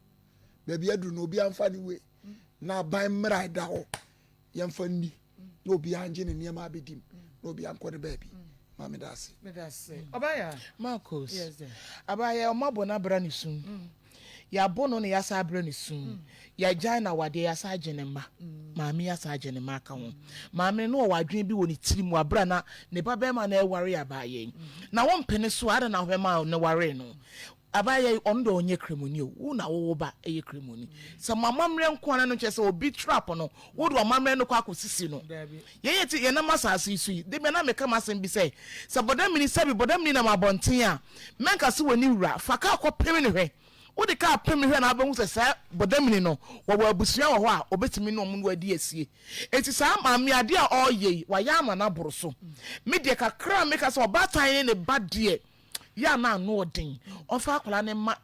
Baabi aduru no, obiara mfa ne wei na aban mmara ɛda hɔ yɛmfa nni na obiara ngye ne nneɛma abɛdi mu na obiara nkɔ ne baabi ma meda ase. Ɔbaya. Marcos. Abayɛ ɔmo abɔ no abra ne sum. Mm. Yɛabo no na yɛasa abrɛ ne sum. Mm. Yɛagyae no awadeɛ yɛasa agye ne mma. Mm. Maame yɛasa agye ne mma aka ho. Maame no ɔwɔ adwene bi wɔ ne tiri mu abra na ne ba bɛrima na ɛware abaayɛ yi. Na wo mpene so a adɛn na wohwɛ maa ne waree no. Abaayewa yi, ɔno deɛ ɔnyɛ kramoni o, wo na wo wo ba yɛ kramoni. Sɛ mo amammerɛ nko ara no nkyerɛ sɛ obi trap no, wode w'amammerɛ no kɔ akɔsisi no. Yɛn yɛte yɛnam asase yi so yi, da bi a na meka m'asɛm bi sɛ, sɛ bɔdamini, sɛbi bɔdamini nam abɔnten a, mɛnka sɛ w'ani wura, fa kaa kɔpem no hwɛ. Wode kaa pem no hwɛ na wobɛhu sɛ saa bɔdamini no, wɔwɔ abusua wɔ hɔ a wɔbɛtumi ne wɔn no adi asie. Enti saa maame yi, adeɛ a ɔreyɛ yi, wayɛ ama no aboro so. Me deɛ kakra a meka sɛ ɔbaatan ne ne ba deɛ, yɛ a na ano ɔden ɔmfa akwadaa no mma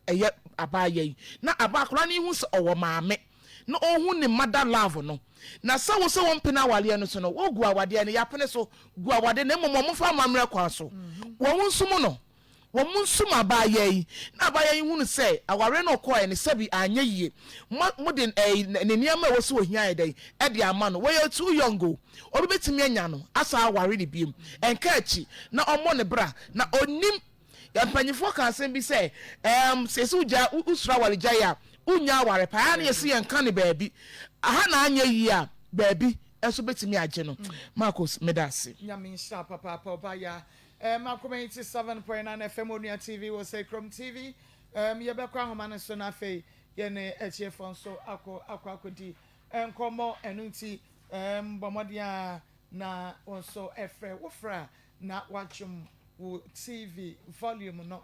ɛyɛ abaayewa yi na aba akwadaa no hu sɛ ɔwɔ maame na ɔhu ne mother love no na sɛ wo sɛ wɔmpene awareɛ no so no wogu awadeɛ no yɛapene so gu awadeɛ na mmom wɔmfa amammerɛ kwan so wɔn nsom no wɔn nsom abaayewa yi na abaayewa yi hunu sɛ awareɛ no ɔkɔɛ no sɛbi anyɛ yie mo mo de ɛɛ ne nneɛma a ɛwɔ sɛ ohia yɛ dɛn ɛde ama no wɔyɛ too young o Obi bɛtumi anya no asan aware no biom, ɛnka akyi na ɔmmɔ ne bra na ɔnnim. Yɛn mpanyinfoɔ ka asɛm bi sɛ, ɛɛm, sɛ yɛsi wogya, wosuro awaregyaeɛ a, wonnya aware pa. Ɛha no yɛsi yɛnka no baabi. Aha na anyɛ yie a, baabi nso bɛtumi agye no. Marcos, meda ase. Nyame nhyira wo papaapa ɔbaa yaa. Ɛɛm, Akoma 87.9 FM Onua TV wɔ Sɛkrom TV. Ɛɛm, yɛbɛkɔ ahoma no so na afei yɛne atiefoɔ nso akɔ akɔ akɔdi nkɔmmɔ. Ɛno nti Bɔ mmɔden ara na wo nso frɛ. Wofrɛ a, na woadwom wo TV volume no.